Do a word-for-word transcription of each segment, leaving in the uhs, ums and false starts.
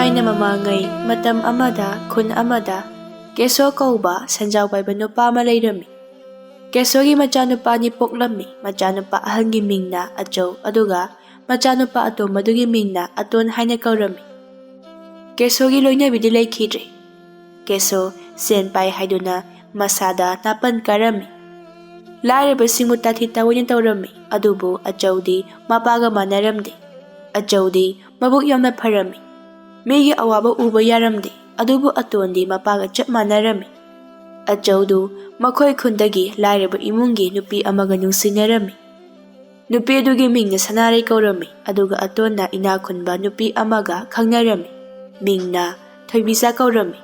ꯑꯩꯅ ꯃꯃꯥꯡꯉꯩ ꯃꯇꯝ ꯑꯃꯗ ꯈꯨꯟ ꯑꯃꯗ ꯀꯦꯁꯣ ꯀꯧꯕ ꯁꯦꯟꯖꯥꯎ ꯄꯥꯏꯕ ꯅꯨꯄꯥ ꯑꯃ ꯂꯩꯔꯝꯃꯤ꯫ ꯀꯦꯁꯣꯒꯤ ꯃꯆꯥꯅꯨꯄꯥ ꯑꯅꯤ ꯄꯣꯛꯂꯝꯃꯤ꯫ ꯃꯆꯥꯅꯨꯄꯥ ꯑꯍꯟꯒꯤ ꯃꯤꯡꯅ ꯑꯆꯧ, ꯑꯗꯨꯒ ꯃꯆꯥꯅꯨꯄꯥ ꯑꯇꯣꯝꯕꯗꯨꯒꯤ ꯃꯤꯡꯅ ꯑꯇꯣꯟ ꯍꯥꯏꯅ ꯀꯧꯔꯝꯃꯤ꯫ ꯀꯦꯁꯣꯒꯤ ꯂꯣꯏꯅꯕꯤꯗꯤ ꯂꯩꯈꯤꯗ꯭ꯔꯦ꯫ ꯀꯦꯁꯣ ꯁꯦꯟ ꯄꯥꯏ ꯍꯥꯏꯗꯨꯅ ꯃꯁꯥꯗ ꯅꯥꯄꯟ ꯀꯥꯔꯝꯃꯤ꯫ ꯂꯥꯏꯔꯕꯁꯤꯡꯕꯨ ꯇꯥꯊꯤ ꯇꯥꯑꯣꯏꯅ ꯇꯧꯔꯝꯃꯤ꯫ ꯑꯗꯨꯕꯨ ꯑꯆꯧꯗꯤ ꯃꯄꯥꯒ ꯃꯥꯟꯅꯔꯝꯗꯦ꯫ ꯑꯆꯧꯗꯤ ꯃꯕꯨꯛ ꯌꯥꯝꯅ ꯐꯔꯝꯃꯤ꯫ ꯃꯤꯒꯤ ꯑꯋꯥꯕ ꯎꯕ ꯌꯥꯔꯝꯗꯦ꯫ ꯑꯗꯨꯕꯨ ꯑꯇꯣꯟꯗꯤ ꯃꯄꯥꯒ ꯆꯞ ꯃꯥꯟꯅꯔꯝꯃꯤ꯫ ꯑꯆꯧꯗꯨ ꯃꯈꯣꯏ ꯈꯨꯟꯗꯒꯤ ꯂꯥꯏꯔꯕ ꯏꯃꯨꯡꯒꯤ ꯅꯨꯄꯤ ꯑꯃꯒ ꯅꯨꯡꯁꯤꯅꯔꯝꯃꯤ꯫ ꯅꯨꯄꯤ ꯑꯗꯨꯒꯤ ꯃꯤꯡꯅ ꯁꯅꯥꯔꯩ ꯀꯧꯔꯝꯃꯤ, ꯑꯗꯨꯒ ꯑꯇꯣꯟꯅ ꯏꯅꯥꯛ ꯈꯨꯟꯕ ꯅꯨꯄꯤ ꯑꯃꯒ ꯈꯪꯅꯔꯝꯃꯤ꯫ ꯃꯤꯡꯅ ꯊꯣꯏꯕꯤꯆꯥ ꯀꯧꯔꯝꯃꯤ꯫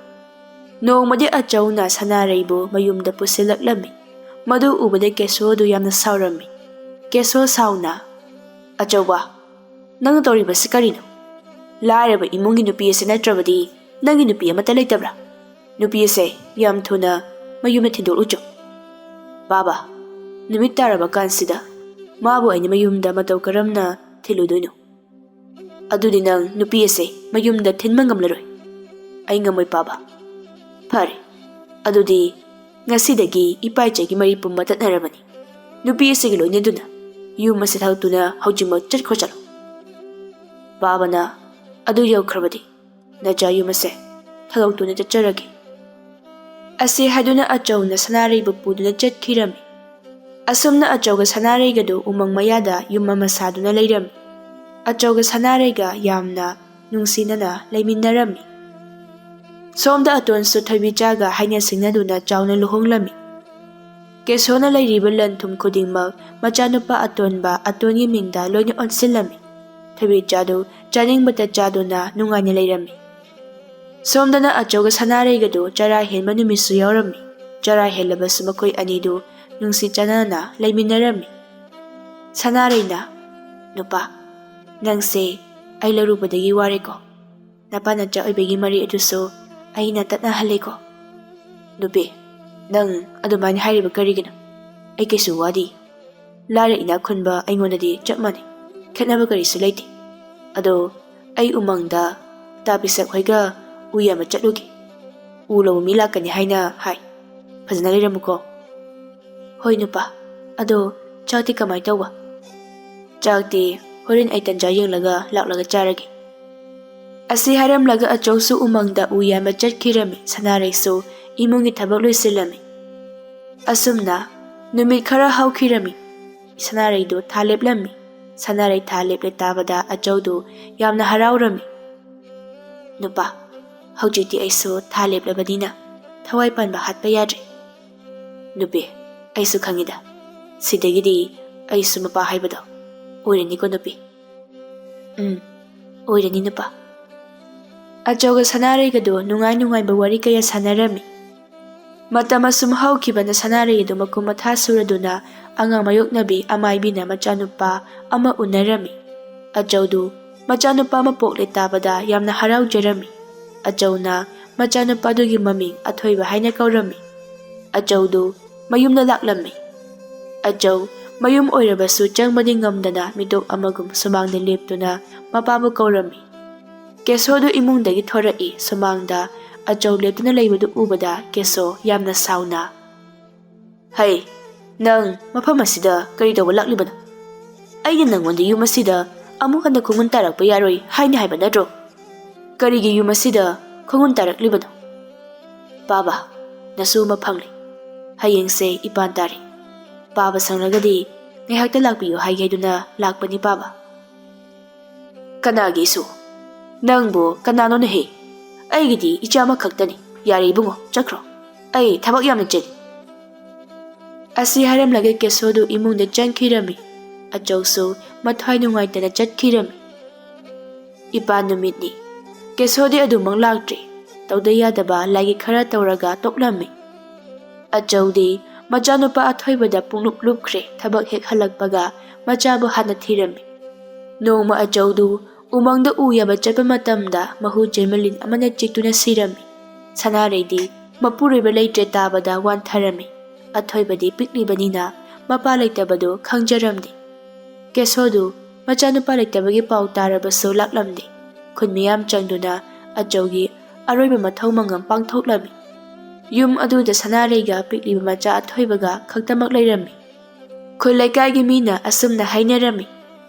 ꯅꯣꯡꯃꯗꯤ ꯑꯆꯧꯅ ꯁꯅꯥꯔꯩꯕꯨ ꯃꯌꯨꯝꯗ ꯄꯨꯁꯤꯜꯂꯛꯂꯝꯃꯤ꯫ ꯃꯗꯨ ꯎꯕꯗ ꯀꯦꯁꯣ ꯑꯗꯨ ꯌꯥꯝꯅ ꯁꯥꯎꯔꯝꯃꯤ꯫ ꯀꯦꯁꯣ ꯁꯥꯎꯅ, "ꯑꯆꯧꯕ, ꯅꯪꯅ ꯇꯧꯔꯤꯕꯁꯤ ꯀꯔꯤꯅꯣ? ꯂꯥꯏꯔꯕ ꯏꯃꯨꯡꯒꯤ ꯅꯨꯄꯤ ꯑꯁꯤ ꯅꯠꯇ꯭ꯔꯕꯗꯤ ꯅꯪꯒꯤ ꯅꯨꯄꯤ ꯑꯃꯠꯇ ꯂꯩꯇꯕ꯭ꯔꯥ? ꯅꯨꯄꯤ ꯑꯁꯦ ꯌꯥꯝ ꯊꯨꯅ ꯃꯌꯨꯝꯗ ꯊꯤꯟꯗꯣꯛꯂꯨꯆꯣ꯫" "ꯕꯥꯕꯥ, ꯅꯨꯃꯤꯠ ꯇꯥꯔꯕ ꯀꯥꯟꯁꯤꯗ ꯃꯥꯕꯨ ꯑꯩꯅ ꯃꯌꯨꯝꯗ ꯃꯇꯧ ꯀꯔꯝꯅ ꯊꯤꯜꯂꯨꯗꯣꯏꯅꯣ? ꯑꯗꯨꯗꯤ ꯅꯪ ꯅꯨꯄꯤ ꯑꯁꯦ ꯃꯌꯨꯝꯗ ꯊꯤꯟꯕ ꯉꯝꯂꯔꯣꯏ꯫" "ꯑꯩ ꯉꯝꯃꯣꯏ, ꯄꯥꯕ꯫" "ꯐꯔꯦ, ꯑꯗꯨꯗꯤ ꯉꯁꯤꯗꯒꯤ ꯏꯄꯥ ꯏꯆꯦꯒꯤ ꯃꯔꯤ ꯄꯨꯝꯕ ꯇꯠꯅꯔꯕꯅꯤ꯫ ꯅꯨꯄꯤ ꯑꯁꯤꯒ ꯂꯣꯏꯅꯗꯨꯅ ꯌꯨꯝ ꯑꯁꯤ ꯊꯥꯗꯣꯛꯇꯨꯅ ꯍꯧꯖꯤꯛꯃꯛ ꯆꯠꯈ꯭ꯔꯣ ꯆꯠꯂꯣ꯫" ꯄꯥꯕꯅ, "ꯑꯗꯨ ꯌꯧꯈ꯭ꯔꯕꯗꯤ ꯅꯆꯥ ꯌꯨꯝ ꯑꯁꯦ ꯊꯥꯗꯣꯛꯇꯨꯅ ꯆꯠꯆꯔꯒꯦ꯫" ꯑꯁꯤ ꯍꯥꯏꯗꯨꯅ ꯑꯆꯧꯅ ꯁꯅꯥꯔꯩꯕꯨ ꯄꯨꯗꯨꯅ ꯆꯠꯈꯤꯔꯝꯃꯤ꯫ ꯑꯁꯨꯝꯅ ꯑꯆꯧꯒ ꯁꯅꯥꯔꯩꯒꯗꯨ ꯎꯃꯪ ꯃꯌꯥꯗ ꯌꯨꯝ ꯑꯃ ꯁꯥꯗꯨꯅ ꯂꯩꯔꯝꯃꯤ꯫ ꯑꯆꯧꯒ ꯁꯅꯥꯔꯩꯒ ꯌꯥꯝꯅ ꯅꯨꯡꯁꯤꯅꯅ ꯂꯩꯃꯤꯟꯅꯔꯝꯃꯤ꯫ ꯁꯣꯝꯗ ꯑꯇꯣꯟꯁꯨ ꯊꯣꯏꯕꯤꯆꯥꯒ ꯍꯥꯏꯅ ꯁꯤꯡꯅꯗꯨꯅ ꯆꯥꯎꯅ ꯂꯨꯍꯣꯡꯂꯝꯃꯤ꯫ ꯀꯦꯁꯣꯅ ꯂꯩꯔꯤꯕ ꯂꯟ ꯊꯨꯝ ꯈꯨꯗꯤꯡꯃꯛ ꯃꯆꯥꯅꯨꯄꯥ ꯑꯇꯣꯟꯕ ꯑꯇꯣꯟꯒꯤ ꯃꯤꯡꯗ ꯂꯣꯏꯅ ꯑꯣꯟꯁꯤꯜꯂꯝꯃꯤ꯫ ꯊꯣꯏꯕꯤꯆꯥꯗꯨ ꯆꯥꯅꯤꯡꯕꯇ ꯆꯥꯗꯨꯅ ꯅꯨꯡꯉꯥꯏꯅ ꯂꯩꯔꯝꯃꯤ꯫ ꯁꯣꯝꯗꯅ ꯑꯆꯧꯒ ꯁꯅꯥꯔꯩꯒꯗꯨ ꯆꯔꯥ ꯍꯦꯟꯕ ꯅꯨꯃꯤꯠꯁꯨ ꯌꯥꯎꯔꯝꯃꯤ꯫ ꯆꯔꯥ ꯍꯦꯜꯂꯕꯁꯨ ꯃꯈꯣꯏ ꯑꯅꯤꯗꯨ ꯅꯨꯡꯁꯤ ꯆꯥꯟꯅꯅ ꯂꯩꯃꯤꯟꯅꯔꯝꯃꯤ꯫ ꯁꯅꯥꯔꯩꯅ, "ꯅꯨꯄꯥ, ꯅꯪꯁꯦ ꯑꯩ ꯂꯧꯔꯨꯕꯗꯒꯤ ꯋꯥꯔꯦꯀꯣ꯫ ꯅꯄꯥ ꯅꯆꯥ ꯑꯣꯏꯕꯒꯤ ꯃꯔꯤ ꯑꯗꯨꯁꯨ ꯑꯩꯅ ꯇꯠꯅꯍꯜꯂꯦꯀꯣ꯫" "ꯅꯨꯄꯤ, ꯅꯪ ꯑꯗꯨꯃꯥꯏꯅ ꯍꯥꯏꯔꯤꯕ ꯀꯔꯤꯒꯤꯅꯣ? ꯑꯩ ꯀꯩꯁꯨ ꯋꯥꯗꯦ꯫ ꯂꯥꯏꯔ ꯏꯅꯥꯛ ꯈꯨꯟꯕ ꯑꯩꯉꯣꯟꯗꯗꯤ ꯆꯞ ꯃꯥꯟꯅꯩ꯫ ꯈꯦꯠꯅꯕ ꯀꯔꯤꯁꯨ ꯂꯩꯇꯦ꯫ ꯑꯗꯣ ꯑꯩ ꯎꯃꯪꯗ ꯇꯥ ꯄꯤꯁꯛ ꯍꯣꯏꯒ ꯎ ꯌꯥꯟꯕ ꯆꯠꯂꯨꯒꯦ꯫ ꯎ ꯂꯧꯕ ꯃꯤ ꯂꯥꯛꯀꯅꯤ ꯍꯥꯏꯅ ꯍꯥꯏ꯫ ꯐꯖꯅ ꯂꯩꯔꯝꯃꯨꯀꯣ꯫ ꯍꯣꯏ ꯅꯨꯄꯥ, ꯑꯗꯣ ꯆꯥꯛꯇꯤ ꯀꯃꯥꯏ ꯇꯧꯕ? ꯆꯥꯛꯇꯤ ꯍꯣꯔꯦꯟ ꯑꯩ ꯇꯟꯖꯥ ꯌꯦꯡꯂꯒ ꯂꯥꯛꯂꯒ ꯆꯥꯔꯒꯦ꯫ ꯑꯁꯤ ꯍꯥꯏꯔꯝꯂꯒ ꯑꯆꯧꯁꯨ ꯎꯃꯪꯗ ꯎ ꯌꯥꯟꯕ ꯆꯠꯈꯤꯔꯝꯃꯤ꯫ ꯁꯅꯥꯔꯩꯁꯨ ꯏꯃꯨꯡꯒꯤ ꯊꯕꯛ ꯂꯣꯏꯁꯤꯜꯂꯝꯃꯤ꯫ ꯑꯁꯨꯝꯅ ꯅꯨꯃꯤꯠ ꯈꯔ ꯍꯧꯈꯤꯔꯝꯃꯤ꯫ ꯁꯅꯥꯔꯩꯗꯨ ꯊꯥ ꯂꯦꯞꯂꯝꯃꯤ꯫ ꯁꯅꯥꯔꯩ ꯊꯥ ꯂꯦꯞꯂꯦ ꯇꯥꯕꯗ ꯑꯆꯧꯗꯨ ꯌꯥꯝꯅ ꯍꯔꯥꯎꯔꯝꯃꯤ꯫ ꯅꯨꯄꯥ, ꯍꯧꯖꯤꯛꯇꯤ ꯑꯩꯁꯨ ꯊꯥ ꯂꯦꯞꯂꯕꯅꯤꯅ ꯊꯋꯥꯏ ꯄꯥꯟꯕ ꯍꯥꯠꯄ ꯌꯥꯗ꯭ꯔꯦ꯫ ꯅꯨꯄꯤ, ꯑꯩꯁꯨ ꯈꯪꯉꯤꯗ, ꯁꯤꯗꯒꯤꯗꯤ ꯑꯩꯁꯨ ꯃꯄꯥ ꯍꯥꯏꯕꯗꯣ ꯑꯣꯏꯔꯅꯤꯀꯣ ꯅꯨꯄꯤ꯫ ꯎꯝ, ꯑꯣꯏꯔꯅꯤ ꯅꯨꯄꯥ꯫ ꯑꯆꯧꯒ ꯁꯅꯥꯔꯩꯒꯗꯣ ꯅꯨꯡꯉꯥꯏ ꯅꯨꯡꯉꯥꯏꯕ ꯋꯥꯔꯤ ꯀꯌꯥ ꯁꯥꯟꯅꯔꯝꯃꯤ꯫ ꯃꯇꯝ ꯑꯁꯨꯝ ꯍꯧꯈꯤꯕꯅ ꯁꯅꯥꯔꯩ ꯑꯗꯨ ꯃꯈꯨꯝ ꯃꯊꯥ ꯁꯨꯔꯗꯨꯅ ꯑꯉꯥꯡ ꯃꯌꯣꯛꯅꯕꯤ ꯑꯃꯥꯏꯕꯤꯅ ꯃꯆꯥꯅꯨꯄꯥ ꯑꯃ ꯎꯅꯔꯝꯃꯤ꯫ ꯑꯆꯧꯗꯨ ꯃꯆꯥꯅꯨꯄꯥ ꯑꯃ ꯄꯣꯛꯂꯦ ꯇꯥꯕꯗ ꯌꯥꯝꯅ ꯍꯔꯥꯎꯖꯔꯝꯃꯤ꯫ ꯑꯆꯧꯅ ꯃꯆꯥꯅꯨꯄꯥꯗꯨꯒꯤ ꯃꯃꯤꯡ ꯑꯊꯣꯏꯕ ꯍꯥꯏꯅ ꯀꯧꯔꯝꯃꯤ꯫ ꯑꯆꯧꯗꯨ ꯃꯌꯨꯝꯗ ꯂꯥꯛꯂꯝꯃꯤ꯫ ꯑꯆꯧ ꯃꯌꯨꯝ ꯑꯣꯏꯔꯕꯁꯨ ꯆꯪꯕꯗꯤ ꯉꯝꯗꯅ ꯃꯤꯇꯣꯞ ꯑꯃꯒꯨꯝ ꯁꯨꯃꯥꯡꯗ ꯂꯦꯞꯇꯨꯅ ꯃꯄꯥꯕꯨ ꯀꯧꯔꯝꯃꯤ꯫ ꯀꯦꯁꯣꯗꯨ ꯏꯃꯨꯡꯗꯒꯤ ꯊꯣꯔꯛꯏ꯫ ꯁꯨꯃꯥꯡꯗ ꯑꯆꯧ ꯂꯦꯞꯇꯨꯅ ꯂꯩꯕꯗꯨ ꯎꯕꯗ ꯀꯦꯁꯣ ꯌꯥꯝꯅ ꯁꯥꯎꯅ, "ꯍꯩ, ꯅꯪ ꯃꯐꯝ ꯑꯁꯤꯗ ꯀꯔꯤ ꯇꯧꯕ ꯂꯥꯛꯂꯤꯕꯅꯣ? ꯑꯩꯅ ꯅꯪꯉꯣꯟꯗ ꯌꯨꯝ ꯑꯁꯤꯗ ꯑꯃꯨꯛ ꯍꯟꯅ ꯈꯣꯡꯒꯨꯟ ꯇꯥꯔꯛꯄ ꯌꯥꯔꯣꯏ ꯍꯥꯏꯅ ꯍꯥꯏꯕ ꯅꯠꯇ꯭ꯔꯣ? ꯀꯔꯤꯒꯤ ꯌꯨꯝ ꯑꯁꯤꯗ ꯈꯣꯡꯒꯨꯟ ꯇꯥꯔꯛꯂꯤꯕꯅꯣ?" "ꯄꯥꯕ, ꯅꯁꯨ ꯑꯃ ꯐꯪꯂꯦ꯫ ꯍꯌꯦꯡꯁꯦ ꯏꯄꯥꯟ ꯇꯥꯔꯦ꯫ ꯄꯥꯕ ꯁꯪꯂꯒꯗꯤ ꯉꯥꯏꯍꯥꯛꯇ ꯂꯥꯛꯄꯤꯌꯨ ꯍꯥꯏꯒꯦ ꯍꯥꯏꯗꯨꯅ ꯂꯥꯛꯄꯅꯤ ꯄꯥꯕ꯫" "ꯀꯅꯥꯒꯤ ꯏꯁꯨ? ꯅꯪꯕꯨ ꯀꯅꯥꯅꯣꯅꯦꯍꯦ? ꯑꯩꯒꯤꯗꯤ ꯏꯆꯥ ꯑꯃꯈꯛꯇꯅꯤ꯫ ꯌꯥꯔꯦ ꯏꯕꯨꯡꯉꯣ, ꯆꯠꯈ꯭ꯔꯣ꯫ ꯑꯩ ꯊꯕꯛ ꯌꯥꯝꯅ ꯆꯤꯜꯂꯤ꯫" ꯑꯁꯤ ꯍꯥꯏꯔꯝꯂꯒ ꯀꯦꯁꯣꯗꯨ ꯏꯃꯨꯡꯗ ꯆꯪꯈꯤꯔꯝꯃꯤ꯫ ꯑꯆꯧꯁꯨ ꯃꯊ꯭ꯋꯥꯏ ꯅꯨꯡꯉꯥꯏꯇꯅ ꯆꯠꯈꯤꯔꯝꯃꯤ꯫ ꯏꯄꯥ ꯅꯨꯃꯤꯠꯅꯤ꯫ ꯀꯦꯁꯣꯗꯤ ꯑꯗꯨꯃꯛ ꯂꯥꯛꯇ꯭ꯔꯤ꯫ ꯇꯧꯗ ꯌꯥꯗꯕ ꯂꯥꯏꯒꯤ ꯈꯔ ꯇꯧꯔꯒ ꯇꯣꯛꯂꯝꯃꯤ꯫ ꯑꯆꯧꯗꯤ ꯃꯆꯥꯅꯨꯄꯥ ꯑꯊꯣꯏꯕꯗ ꯄꯨꯡꯂꯨꯞ ꯂꯨꯞꯈ꯭ꯔꯦ꯫ ꯊꯕꯛ ꯍꯦꯛ ꯍꯜꯂꯛꯄꯒ ꯃꯆꯥꯕꯨ ꯍꯥꯟꯅ ꯊꯤꯔꯝꯃꯤ꯫ ꯅꯣꯡꯃ ꯑꯆꯧꯗꯨ ꯎꯃꯪꯗ ꯎ ꯌꯥꯕ ꯆꯠꯄ ꯃꯇꯝꯗ ꯃꯍꯨ ꯆꯦꯟꯕ ꯂꯤꯟ ꯑꯃꯅ ꯆꯤꯛꯇꯨꯅ ꯁꯤꯔꯝꯃꯤ꯫ ꯁꯅꯥꯔꯩꯗꯤ ꯃꯄꯨꯔꯣꯏꯕ ꯂꯩꯇ꯭ꯔꯦ ꯇꯥꯕꯗ ꯋꯥꯟꯊꯔꯝꯃꯤ꯫ ꯑꯊꯣꯏꯕꯗꯤ ꯄꯤꯛꯂꯤꯕꯅꯤꯅ ꯃꯄꯥ ꯂꯩꯇꯕꯗꯨ ꯈꯪꯖꯔꯝꯗꯦ꯫ ꯀꯦꯁꯣꯗꯨ ꯃꯆꯥꯅꯨꯄꯥ ꯂꯩꯇꯕꯒꯤ ꯄꯥꯎ ꯇꯥꯔꯕꯁꯨ ꯂꯥꯛꯂꯝꯗꯦ꯫ ꯈꯨꯟ ꯃꯤꯌꯥꯝ ꯆꯪꯗꯨꯅ ꯑꯆꯧꯒꯤ ꯑꯔꯣꯏꯕ ꯃꯊꯧ ꯃꯉꯝ ꯄꯥꯡꯊꯣꯛꯂꯝꯃꯤ꯫ ꯌꯨꯝ ꯑꯗꯨꯗ ꯁꯅꯥꯔꯩꯒ ꯄꯤꯛꯂꯤꯕ ꯃꯆꯥ ꯑꯊꯣꯏꯕꯒ ꯈꯛꯇꯃꯛ ꯂꯩꯔꯝꯃꯤ꯫ ꯈꯨꯜ ꯂꯩꯀꯥꯏꯒꯤ ꯃꯤꯅ ꯑꯁꯨꯝꯅ ꯍꯥꯏꯅꯔꯝꯃꯤ,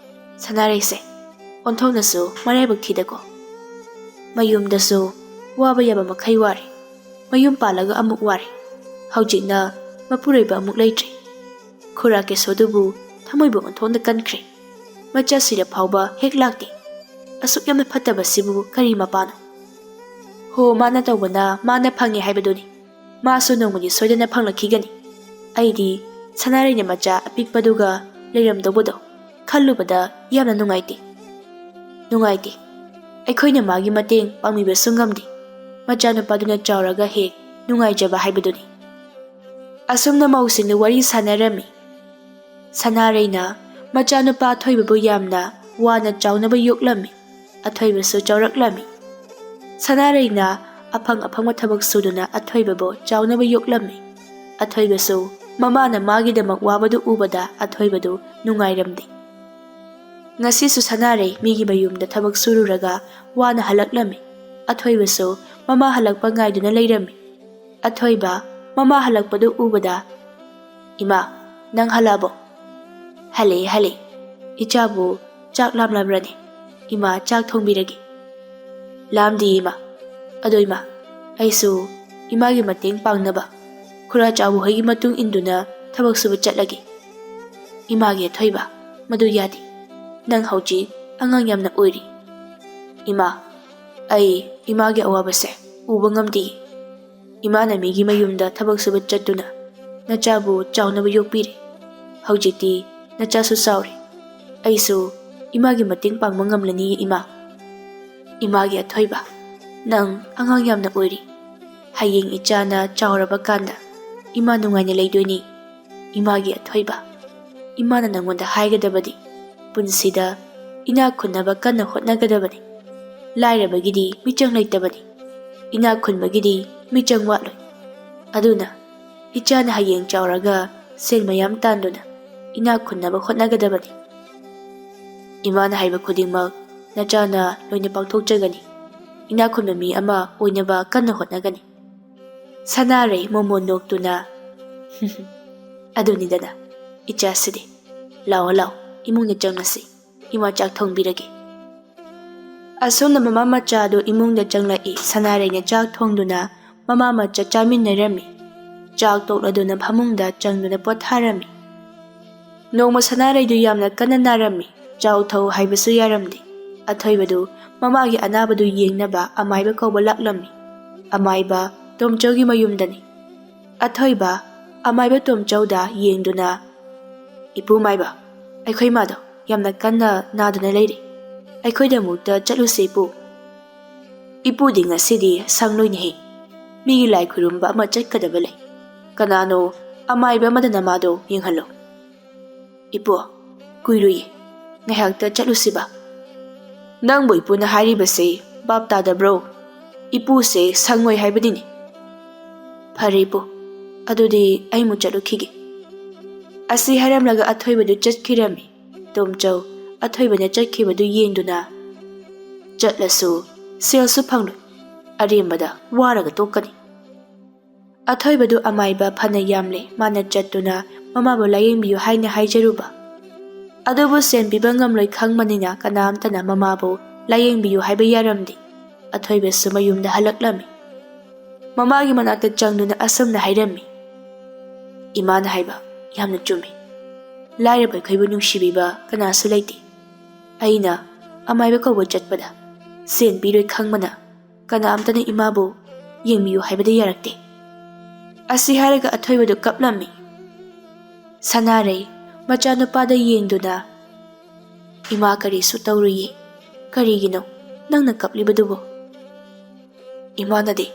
"ꯁꯅꯥꯔꯩꯁꯦ ꯑꯣꯟꯊꯣꯛꯅꯁꯨ ꯃꯔꯥꯏꯕꯛ ꯊꯤꯗꯀꯣ꯫ ꯃꯌꯨꯝꯗꯁꯨ ꯋꯥꯕ ꯌꯥꯕ ꯃꯈꯩ ꯋꯥꯔꯦ, ꯃꯌꯨꯝ ꯄꯥꯜꯂꯒ ꯑꯃꯨꯛ ꯋꯥꯔꯦ, ꯍꯧꯖꯤꯛꯅ ꯃꯄꯨꯔꯣꯏꯕ ꯑꯃꯨꯛ ꯂꯩꯇ꯭ꯔꯦ꯫ ꯈꯨꯔꯥ ꯀꯦꯁꯣꯗꯨꯕꯨ ꯊꯃꯣꯏꯕꯨ ꯑꯣꯟꯊꯣꯛꯅ ꯀꯟꯈ꯭ꯔꯦ, ꯃꯆꯥ ꯁꯤꯔ ꯐꯥꯎꯕ ꯍꯦꯛ ꯂꯥꯛꯇꯦ꯫ ꯑꯁꯨꯛ ꯌꯥꯝꯅ ꯐꯠꯇꯕꯁꯤꯕꯨ ꯀꯔꯤ ꯃꯄꯥꯅꯣ? ꯍꯣ, ꯃꯥꯅ ꯇꯧꯕꯅ ꯃꯥꯅ ꯐꯪꯉꯦ ꯍꯥꯏꯕꯗꯨꯅꯤ꯫ ꯃꯥꯁꯨ ꯅꯣꯡꯃꯗꯤ ꯁꯣꯏꯗꯅ ꯐꯪꯂꯛꯈꯤꯒꯅꯤ꯫ ꯑꯩꯗꯤ ꯁꯅꯥꯔꯩꯅ ꯃꯆꯥ ꯑꯄꯤꯛꯄꯗꯨꯒ ꯂꯩꯔꯝꯗꯧꯕꯗꯣ ꯈꯜꯂꯨꯕꯗ ꯌꯥꯝꯅ ꯅꯨꯡꯉꯥꯏꯇꯦ꯫ ꯅꯨꯡꯉꯥꯏꯇꯦ꯫ ꯑꯩꯈꯣꯏꯅ ꯃꯥꯒꯤ ꯃꯇꯦꯡ ꯄꯥꯡꯕꯤꯕꯁꯨ ꯉꯝꯗꯦ꯫ ꯃꯆꯥꯅꯨꯄꯥꯗꯨꯅ ꯆꯥꯎꯔꯒ ꯍꯦꯛ ꯅꯨꯡꯉꯥꯏꯖꯕ ꯍꯥꯏꯕꯗꯨꯅꯤ꯫" ꯑꯁꯨꯝꯅ ꯃꯧꯁꯤꯡꯅ ꯋꯥꯔꯤ ꯁꯥꯟꯅꯔꯝꯃꯤ꯫ ꯁꯅꯥꯔꯩꯅ ꯃꯆꯥꯅꯨꯄꯥ ꯑꯊꯣꯏꯕꯕꯨ ꯌꯥꯝꯅ ꯋꯥꯅ ꯆꯥꯎꯅꯕ ꯌꯣꯛꯂꯝꯃꯤ꯫ ꯑꯊꯣꯏꯕꯁꯨ ꯆꯥꯎꯔꯛꯂꯝꯃꯤ꯫ ꯁꯅꯥꯔꯩꯅ ꯑꯐꯪ ꯑꯐꯪꯕ ꯊꯕꯛ ꯁꯨꯗꯨꯅ ꯑꯊꯣꯏꯕꯕꯨ ꯆꯥꯎꯅꯕ ꯌꯣꯛꯂꯝꯃꯤ꯫ ꯑꯊꯣꯏꯕꯁꯨ ꯃꯃꯥꯅ ꯃꯥꯒꯤꯗꯃꯛ ꯋꯥꯕꯗꯨ ꯎꯕꯗ ꯑꯊꯣꯏꯕꯗꯨ ꯅꯨꯡꯉꯥꯏꯔꯝꯗꯦ꯫ ꯉꯁꯤꯁꯨ ꯁꯅꯥꯔꯩ ꯃꯤꯒꯤ ꯃꯌꯨꯝꯗ ꯊꯕꯛ ꯁꯨꯔꯨꯔꯒ ꯋꯥꯅ ꯍꯜꯂꯛꯂꯝꯃꯤ꯫ ꯑꯊꯣꯏꯕꯁꯨ ꯃꯃꯥ ꯍꯜꯂꯛꯄ ꯉꯥꯏꯗꯨꯅ ꯂꯩꯔꯝꯃꯤ꯫ ꯑꯊꯣꯏꯕ ꯃꯃꯥ ꯍꯜꯂꯛꯄꯗꯨ ꯎꯕꯗ, "ꯏꯃꯥ, ꯅꯪ ꯍꯜꯂꯛꯑꯕꯣ?" "ꯍꯜꯂꯛꯑꯦ, ꯍꯜꯂꯛꯑꯦ꯫ ꯏꯆꯥꯕꯨ ꯆꯥꯛ ꯂꯥꯝꯂꯕ꯭ꯔꯅꯦ? ꯏꯃꯥ ꯆꯥꯛ ꯊꯣꯡꯕꯤꯔꯒꯦ꯫" "ꯂꯥꯝꯗꯦ ꯏꯃꯥ꯫ ꯑꯗꯣ ꯏꯃꯥ, ꯑꯩꯁꯨ ꯏꯃꯥꯒꯤ ꯃꯇꯦꯡ ꯄꯥꯡꯅꯕ ꯈꯨꯔꯥ ꯆꯥꯎꯕ ꯍꯣꯏꯒꯤ ꯃꯇꯨꯡ ꯏꯟꯗꯨꯅ ꯊꯕꯛ ꯁꯨꯕ ꯆꯠꯂꯒꯦ꯫" "ꯏꯃꯥꯒꯤ ꯑꯊꯣꯏꯕ, ꯃꯗꯨ ꯌꯥꯗꯦ꯫ ꯅꯪ ꯍꯧꯖꯤꯛ ꯑꯉꯥꯡ ꯌꯥꯝꯅ ꯑꯣꯏꯔꯤ꯫" "ꯏꯃꯥ, ꯑꯩ ꯏꯃꯥꯒꯤ ꯑꯋꯥꯕꯁꯦ ꯎꯕ ꯉꯝꯗꯦ꯫ ꯏꯃꯥꯅ ꯃꯤꯒꯤ ꯃꯌꯨꯝꯗ ꯊꯕꯛ ꯁꯨꯕ ꯆꯠꯇꯨꯅ ꯅꯆꯥꯕꯨ ꯆꯥꯎꯅꯕ ꯌꯣꯛꯄꯤꯔꯦ꯫ ꯍꯧꯖꯤꯛꯇꯤ ꯅꯆꯥꯁꯨ ꯆꯥꯎꯔꯦ꯫ ꯑꯩꯁꯨ ꯏꯃꯥꯒꯤ ꯃꯇꯦꯡ ꯄꯥꯡꯕ ꯉꯝꯂꯅꯤ ꯏꯃꯥ꯫" "ꯏꯃꯥꯒꯤ ꯑꯊꯣꯏꯕ, ꯅꯪ ꯑꯉꯥꯡ ꯌꯥꯝꯅ ꯑꯣꯏꯔꯤ꯫ ꯍꯌꯦꯡ ꯏꯆꯥꯅ ꯆꯥꯎꯔꯕ ꯀꯥꯟꯗ ꯏꯃꯥ ꯅꯨꯡꯉꯥꯏꯅ ꯂꯩꯗꯣꯏꯅꯤ꯫ ꯏꯃꯥꯒꯤ ꯑꯊꯣꯏꯕ, ꯏꯃꯥꯅ ꯅꯪꯉꯣꯟꯗ ꯍꯥꯏꯒꯗꯕꯗꯤ ꯄꯨꯟꯁꯤꯗ ꯏꯅꯥꯛ ꯈꯨꯟꯅꯕ ꯀꯟꯅ ꯍꯣꯠꯅꯒꯗꯕꯅꯤ꯫ ꯂꯥꯏꯔꯕꯒꯤꯗꯤ ꯃꯤꯆꯪ ꯂꯩꯇꯕꯅꯤ, ꯏꯅꯥꯛ ꯈꯨꯟꯕꯒꯤꯗꯤ ꯃꯤꯆꯪ ꯋꯥꯠꯂꯣꯏ꯫ ꯑꯗꯨꯅ ꯏꯆꯥꯅ ꯍꯌꯦꯡ ꯆꯥꯎꯔꯒ ꯁꯦꯟ ꯃꯌꯥꯝ ꯇꯥꯟꯗꯨꯅ ꯏꯅꯥꯛ ꯈꯨꯟꯅꯕ ꯍꯣꯠꯅꯒꯗꯕꯅꯤ꯫" "ꯏꯃꯥꯅ ꯍꯥꯏꯕ ꯈꯨꯗꯤꯡꯃꯛ ꯅꯆꯥꯅ ꯂꯣꯏꯅ ꯄꯥꯡꯊꯣꯛꯆꯒꯅꯤ꯫ ꯏꯅꯥꯛ ꯈꯨꯟꯕ ꯃꯤ ꯑꯃ ꯑꯣꯏꯅꯕ ꯀꯟꯅ ꯍꯣꯠꯅꯒꯅꯤ꯫ ꯁꯅꯥꯔꯩ ꯃꯣꯃꯣꯟ ꯅꯣꯛꯇꯨꯅ, "ꯑꯗꯨꯅꯤꯗꯅ, ꯏꯆꯥꯁꯤꯗꯤ꯫ ꯂꯥꯛꯑꯣ, ꯂꯥꯛꯑꯣ, ꯏꯃꯨꯡꯗ ꯆꯪꯂꯁꯤ꯫ ꯏꯃꯥ ꯆꯥꯛ ꯊꯣꯡꯕꯤꯔꯒꯦ꯫" ꯑꯁꯣꯝꯗ ꯃꯃꯥ ꯃꯆꯥꯗꯨ ꯏꯃꯨꯡꯗ ꯆꯪꯂꯛꯏ꯫ ꯁꯅꯥꯔꯩꯅ ꯆꯥꯛ ꯊꯣꯡꯗꯨꯅ ꯃꯃꯥ ꯃꯆꯥ ꯆꯥꯃꯤꯟꯅꯔꯝꯃꯤ꯫ ꯆꯥꯛ ꯇꯣꯛꯂꯗꯨꯅ ꯐꯃꯨꯡꯗ ꯆꯪꯗꯨꯅ ꯄꯣꯊꯥꯔꯝꯃꯤ꯫ ꯅꯣꯡꯃ ꯁꯅꯥꯔꯩꯗꯨ ꯌꯥꯝꯅ ꯀꯟꯅ ꯅꯥꯔꯝꯃꯤ꯫ ꯆꯥꯎ ꯊꯧ ꯍꯥꯏꯕꯁꯨ ꯌꯥꯔꯝꯗꯦ꯫ ꯑꯊꯣꯏꯕꯗꯨ ꯃꯃꯥꯒꯤ ꯑꯅꯥꯕꯗꯨ ꯌꯦꯡꯅꯕ ꯑꯃꯥꯏꯕ ꯀꯧꯕ ꯂꯥꯛꯂꯝꯃꯤ꯫ ꯑꯃꯥꯏꯕ ꯇꯣꯝꯆꯧꯒꯤ ꯃꯌꯨꯝꯗꯅꯤ꯫ ꯑꯊꯣꯏꯕ ꯑꯃꯥꯏꯕ ꯇꯣꯝꯆꯧꯗ ꯌꯦꯡꯗꯨꯅ, "ꯏꯄꯨ ꯃꯥꯏꯕ, ꯑꯩꯈꯣꯏ ꯃꯥꯗꯣ ꯌꯥꯝꯅ ꯀꯟꯅ ꯅꯥꯗꯨꯅ ꯂꯩꯔꯤ꯫ ꯑꯩꯈꯣꯏꯗ ꯑꯃꯨꯛꯇ ꯆꯠꯂꯨꯁꯦ, ꯏꯄꯨ꯫" "ꯏꯄꯨꯗꯤ ꯉꯁꯤꯗꯤ ꯁꯪꯂꯣꯏꯅꯦꯍꯦ꯫ ꯃꯤꯒꯤ ꯂꯥꯏ ꯈꯨꯔꯨꯝꯕ ꯑꯃ ꯆꯠꯀꯗꯕ ꯂꯩ꯫ ꯀꯅꯥꯅꯣ ꯑꯃꯥꯏꯕ ꯑꯃꯗ ꯅꯃꯥꯗꯣ ꯌꯦꯡꯍꯜꯂꯣ꯫" "ꯏꯄꯨ, ꯀꯨꯏꯔꯨꯏ, ꯉꯥꯏꯍꯥꯛꯇ ꯆꯠꯂꯨꯁꯤꯕ꯫" "ꯅꯪꯕꯨ ꯏꯄꯨꯅ ꯍꯥꯏꯔꯤꯕꯁꯦ ꯚꯥꯞ ꯇꯥꯗꯕ꯭ꯔꯣ? ꯏꯄꯨꯁꯦ ꯁꯪꯉꯣꯏ ꯍꯥꯏꯕꯅꯤꯅꯦ꯫" "ꯐꯔꯦ ꯏꯄꯨ, ꯑꯗꯨꯗꯤ ꯑꯩꯃꯨꯛ ꯆꯠꯂꯨꯈꯤꯒꯦ꯫" ꯑꯁꯤ ꯍꯥꯏꯔꯝꯂꯒ ꯑꯊꯣꯏꯕꯗꯨ ꯆꯠꯈꯤꯔꯝꯃꯤ꯫ ꯇꯣꯝꯆꯧ ꯑꯊꯣꯏꯕꯅ ꯆꯠꯈꯤꯕꯗꯨ ꯌꯦꯡꯗꯨꯅ, "ꯆꯠꯂꯁꯨ ꯁꯦꯜꯁꯨ ꯐꯪꯂꯣꯏ, ꯑꯔꯦꯝꯕꯗ ꯋꯥꯔꯒ ꯇꯣꯛꯀꯅꯤ꯫" ꯑꯊꯣꯏꯕꯗꯨ ꯑꯃꯥꯏꯕ ꯐꯅ ꯌꯥꯝꯂꯦ ꯃꯥꯅ ꯆꯠꯇꯨꯅ ꯃꯃꯥꯕꯨ ꯂꯥꯌꯦꯡꯕꯤꯌꯨ ꯍꯥꯏꯅ ꯍꯥꯏꯖꯔꯨꯕ꯫ ꯑꯗꯨꯕꯨ ꯁꯦꯟ ꯄꯤꯕ ꯉꯝꯂꯣꯏ ꯈꯪꯕꯅꯤꯅ ꯀꯅꯥꯝꯇꯅ ꯃꯃꯥꯕꯨ ꯂꯥꯌꯦꯡꯕꯤꯌꯨ ꯍꯥꯏꯕ ꯌꯥꯔꯝꯗꯦ꯫ ꯑꯊꯣꯏꯕꯁꯨ ꯃꯌꯨꯝꯗ ꯍꯜꯂꯛꯂꯝꯃꯤ꯫ ꯃꯃꯥꯒꯤ ꯃꯅꯥꯛꯇ ꯆꯪꯗꯨꯅ ꯑꯁꯨꯝꯅ ꯍꯥꯏꯔꯝꯃꯤ, "ꯏꯃꯥꯅ ꯍꯥꯏꯕ ꯌꯥꯝꯅ ꯆꯨꯝꯃꯤ꯫ ꯂꯥꯏꯔꯕ ꯑꯩꯈꯣꯏꯕꯨ ꯅꯨꯡꯁꯤꯕꯤꯕ ꯀꯅꯥꯁꯨ ꯂꯩꯇꯦ꯫ ꯑꯩꯅ ꯑꯃꯥꯏꯕ ꯀꯧꯕ ꯆꯠꯄꯗ ꯁꯦꯟ ꯄꯤꯔꯣꯏ ꯈꯪꯕꯅ ꯀꯅꯥꯝꯇꯅ ꯏꯃꯥꯕꯨ ꯌꯦꯡꯕꯤꯌꯨ ꯍꯥꯏꯕꯗ ꯌꯥꯔꯛꯇꯦ꯫" ꯑꯁꯤ ꯍꯥꯏꯔꯒ ꯑꯊꯣꯏꯕꯗꯨ ꯀꯞꯂꯝꯃꯤ꯫ ꯁꯅꯥꯔꯩ ꯃꯆꯥꯅꯨꯄꯥꯗ ꯌꯦꯡꯗꯨꯅ, "ꯏꯃꯥ ꯀꯔꯤꯁꯨ ꯇꯧꯔꯨꯏꯌꯦ꯫ ꯀꯔꯤꯒꯤꯅꯣ ꯅꯪꯅ ꯀꯞꯂꯤꯕꯗꯨꯕꯨ?" "ꯏꯃꯥꯅꯗꯤ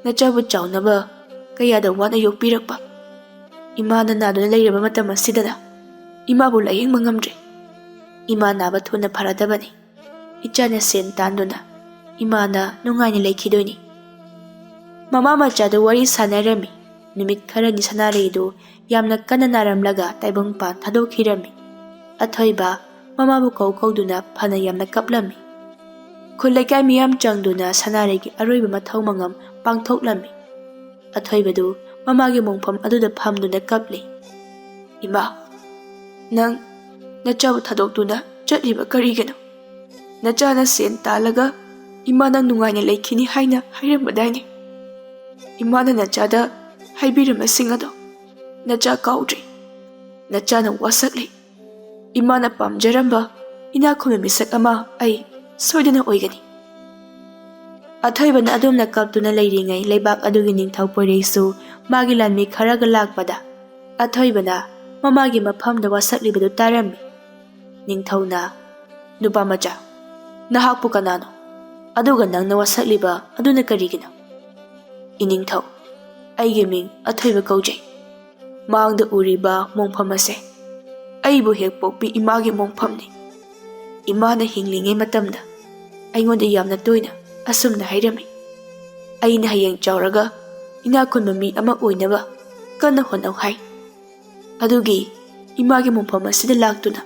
ꯅꯆꯥꯕꯨ ꯆꯥꯎꯅꯕ ꯀꯌꯥꯗ ꯋꯥꯅ ꯌꯣꯛꯄꯤꯔꯛꯄ꯫ ꯏꯃꯥꯅ ꯅꯥꯗꯨꯅ ꯂꯩꯔꯕ ꯃꯇꯝ ꯑꯁꯤꯗꯅ ꯏꯃꯥꯕꯨ ꯂꯥꯌꯦꯡꯕ ꯉꯝꯗ꯭ꯔꯦ꯫ ꯏꯃꯥ ꯅꯥꯕ ꯊꯨꯅ ꯐꯔꯗꯕꯅꯤ꯫ ꯏꯆꯥꯅ ꯁꯦꯟ ꯇꯥꯟꯗꯨꯅ ꯏꯃꯥꯅ ꯅꯨꯡꯉꯥꯏꯅ ꯂꯩꯈꯤꯗꯣꯏꯅꯤ꯫" ꯃꯃꯥ ꯃꯆꯥꯗꯨ ꯋꯥꯔꯤ ꯁꯥꯟꯅꯔꯝꯃꯤ꯫ ꯅꯨꯃꯤꯠ ꯈꯔꯅꯤ ꯁꯅꯥꯔꯩꯗꯨ ꯌꯥꯝꯅ ꯀꯟꯅ ꯅꯥꯔꯝꯂꯒ ꯇꯥꯏꯕꯪꯄꯥꯟ ꯊꯥꯗꯣꯛꯈꯤꯔꯝꯃꯤ꯫ ꯑꯊꯣꯏꯕ ꯃꯃꯥꯕꯨ ꯀꯧ ꯀꯧꯗꯨꯅ ꯐꯅ ꯌꯥꯝꯅ ꯀꯞꯂꯝꯃꯤ꯫ ꯈꯨꯜ ꯂꯩꯀꯥꯏ ꯃꯤꯌꯥꯝ ꯆꯪꯗꯨꯅ ꯁꯅꯥꯔꯩꯒꯤ ꯑꯔꯣꯏꯕ ꯃꯊꯧ ꯃꯉꯝ ꯄꯥꯡꯊꯣꯛꯂꯝꯃꯤ꯫ ꯑꯊꯣꯏꯕꯗꯨ ꯃꯃꯥꯒꯤ ꯃꯣꯡꯐꯝ ꯑꯗꯨꯗ ꯐꯝꯗꯨꯅ ꯀꯞꯂꯤ꯫ "ꯏꯃꯥ, ꯅꯪ ꯅꯆꯥꯕꯨ ꯊꯥꯗꯣꯛꯇꯨꯅ ꯆꯠꯂꯤꯕ ꯀꯔꯤꯒꯤꯅꯣ? ꯅꯆꯥꯅ ꯁꯦꯟ ꯇꯥꯜꯂꯒ ꯏꯃꯥ ꯅꯪ ꯅꯨꯡꯉꯥꯏꯅ ꯂꯩꯈꯤꯅꯤ ꯍꯥꯏꯅ ꯍꯥꯏꯔꯝꯕꯗꯥꯏꯅꯦ? ꯏꯃꯥꯅ ꯅꯆꯥꯗ ꯍꯥꯏꯕꯤꯔꯝꯕꯁꯤꯡ ꯑꯗꯣ ꯅꯆꯥ ꯀꯥꯎꯗ꯭ꯔꯤ꯫ ꯅꯆꯥꯅ ꯋꯥꯁꯛꯂꯤ꯫ ꯏꯃꯥꯅ ꯄꯥꯝꯖꯔꯝꯕ ꯏꯅꯥꯛ ꯈꯨꯟꯕ ꯃꯤꯁꯛ ꯑꯃ ꯑꯩ ꯁꯣꯏꯗꯅ ꯑꯣꯏꯒꯅꯤ꯫" ꯑꯊꯣꯏꯕꯅ ꯑꯗꯨꯝꯅ ꯀꯞꯇꯨꯅ ꯂꯩꯔꯤꯉꯩ, ꯂꯩꯕꯥꯛ ꯑꯗꯨꯒꯤ ꯅꯤꯡꯊꯧ ꯄꯣꯏꯔꯩꯁꯨ ꯃꯥꯒꯤ ꯂꯥꯟꯃꯤ ꯈꯔꯒ ꯂꯥꯛꯄꯗ, ꯑꯊꯣꯏꯕꯅ ꯃꯃꯥꯒꯤ ꯃꯐꯝꯗ ꯋꯥꯁꯛꯂꯤꯕꯗꯨ ꯇꯥꯔꯝꯃꯤ꯫ ꯅꯤꯡꯊꯧꯅ, "ꯅꯨꯄꯥ ꯃꯆꯥ, ꯅꯍꯥꯛꯄꯨ ꯀꯅꯥꯅꯣ? ꯑꯗꯨꯒ ꯅꯪꯅ ꯋꯥꯁꯛꯂꯤꯕ ꯑꯗꯨꯅ ꯀꯔꯤꯒꯤꯅꯣ?" "ꯏꯅꯤꯡꯊꯧ, ꯑꯩꯒꯤ ꯃꯤꯡ ꯑꯊꯣꯏꯕ ꯀꯧꯖꯩ꯫ ꯃꯥꯡꯗ ꯎꯔꯤꯕ ꯃꯣꯡꯐꯝ ꯑꯁꯦ ꯑꯩꯕꯨ ꯍꯦꯛ ꯄꯣꯛꯄꯤ ꯏꯃꯥꯒꯤ ꯃꯣꯡꯐꯝꯅꯤ꯫ ꯏꯃꯥꯅ ꯍꯤꯡꯂꯤꯉꯩ ꯃꯇꯝꯗ ꯑꯩꯉꯣꯟꯗ ꯌꯥꯝꯅ ꯇꯣꯏꯅ ꯑꯁꯨꯝꯅ ꯍꯥꯏꯔꯝꯃꯤ, 'ꯑꯩꯅ ꯍꯌꯦꯡ ꯆꯥꯎꯔꯒ ꯏꯅꯥꯛ ꯈꯨꯟꯕ ꯃꯤ ꯑꯃ ꯑꯣꯏꯅꯕ ꯀꯟꯅ ꯍꯣꯠꯅꯧ' ꯍꯥꯏ꯫ ꯑꯗꯨꯒꯤ ꯏꯃꯥꯒꯤ ꯃꯣꯡꯐꯝ ꯑꯁꯤꯗ ꯂꯥꯛꯇꯨꯅ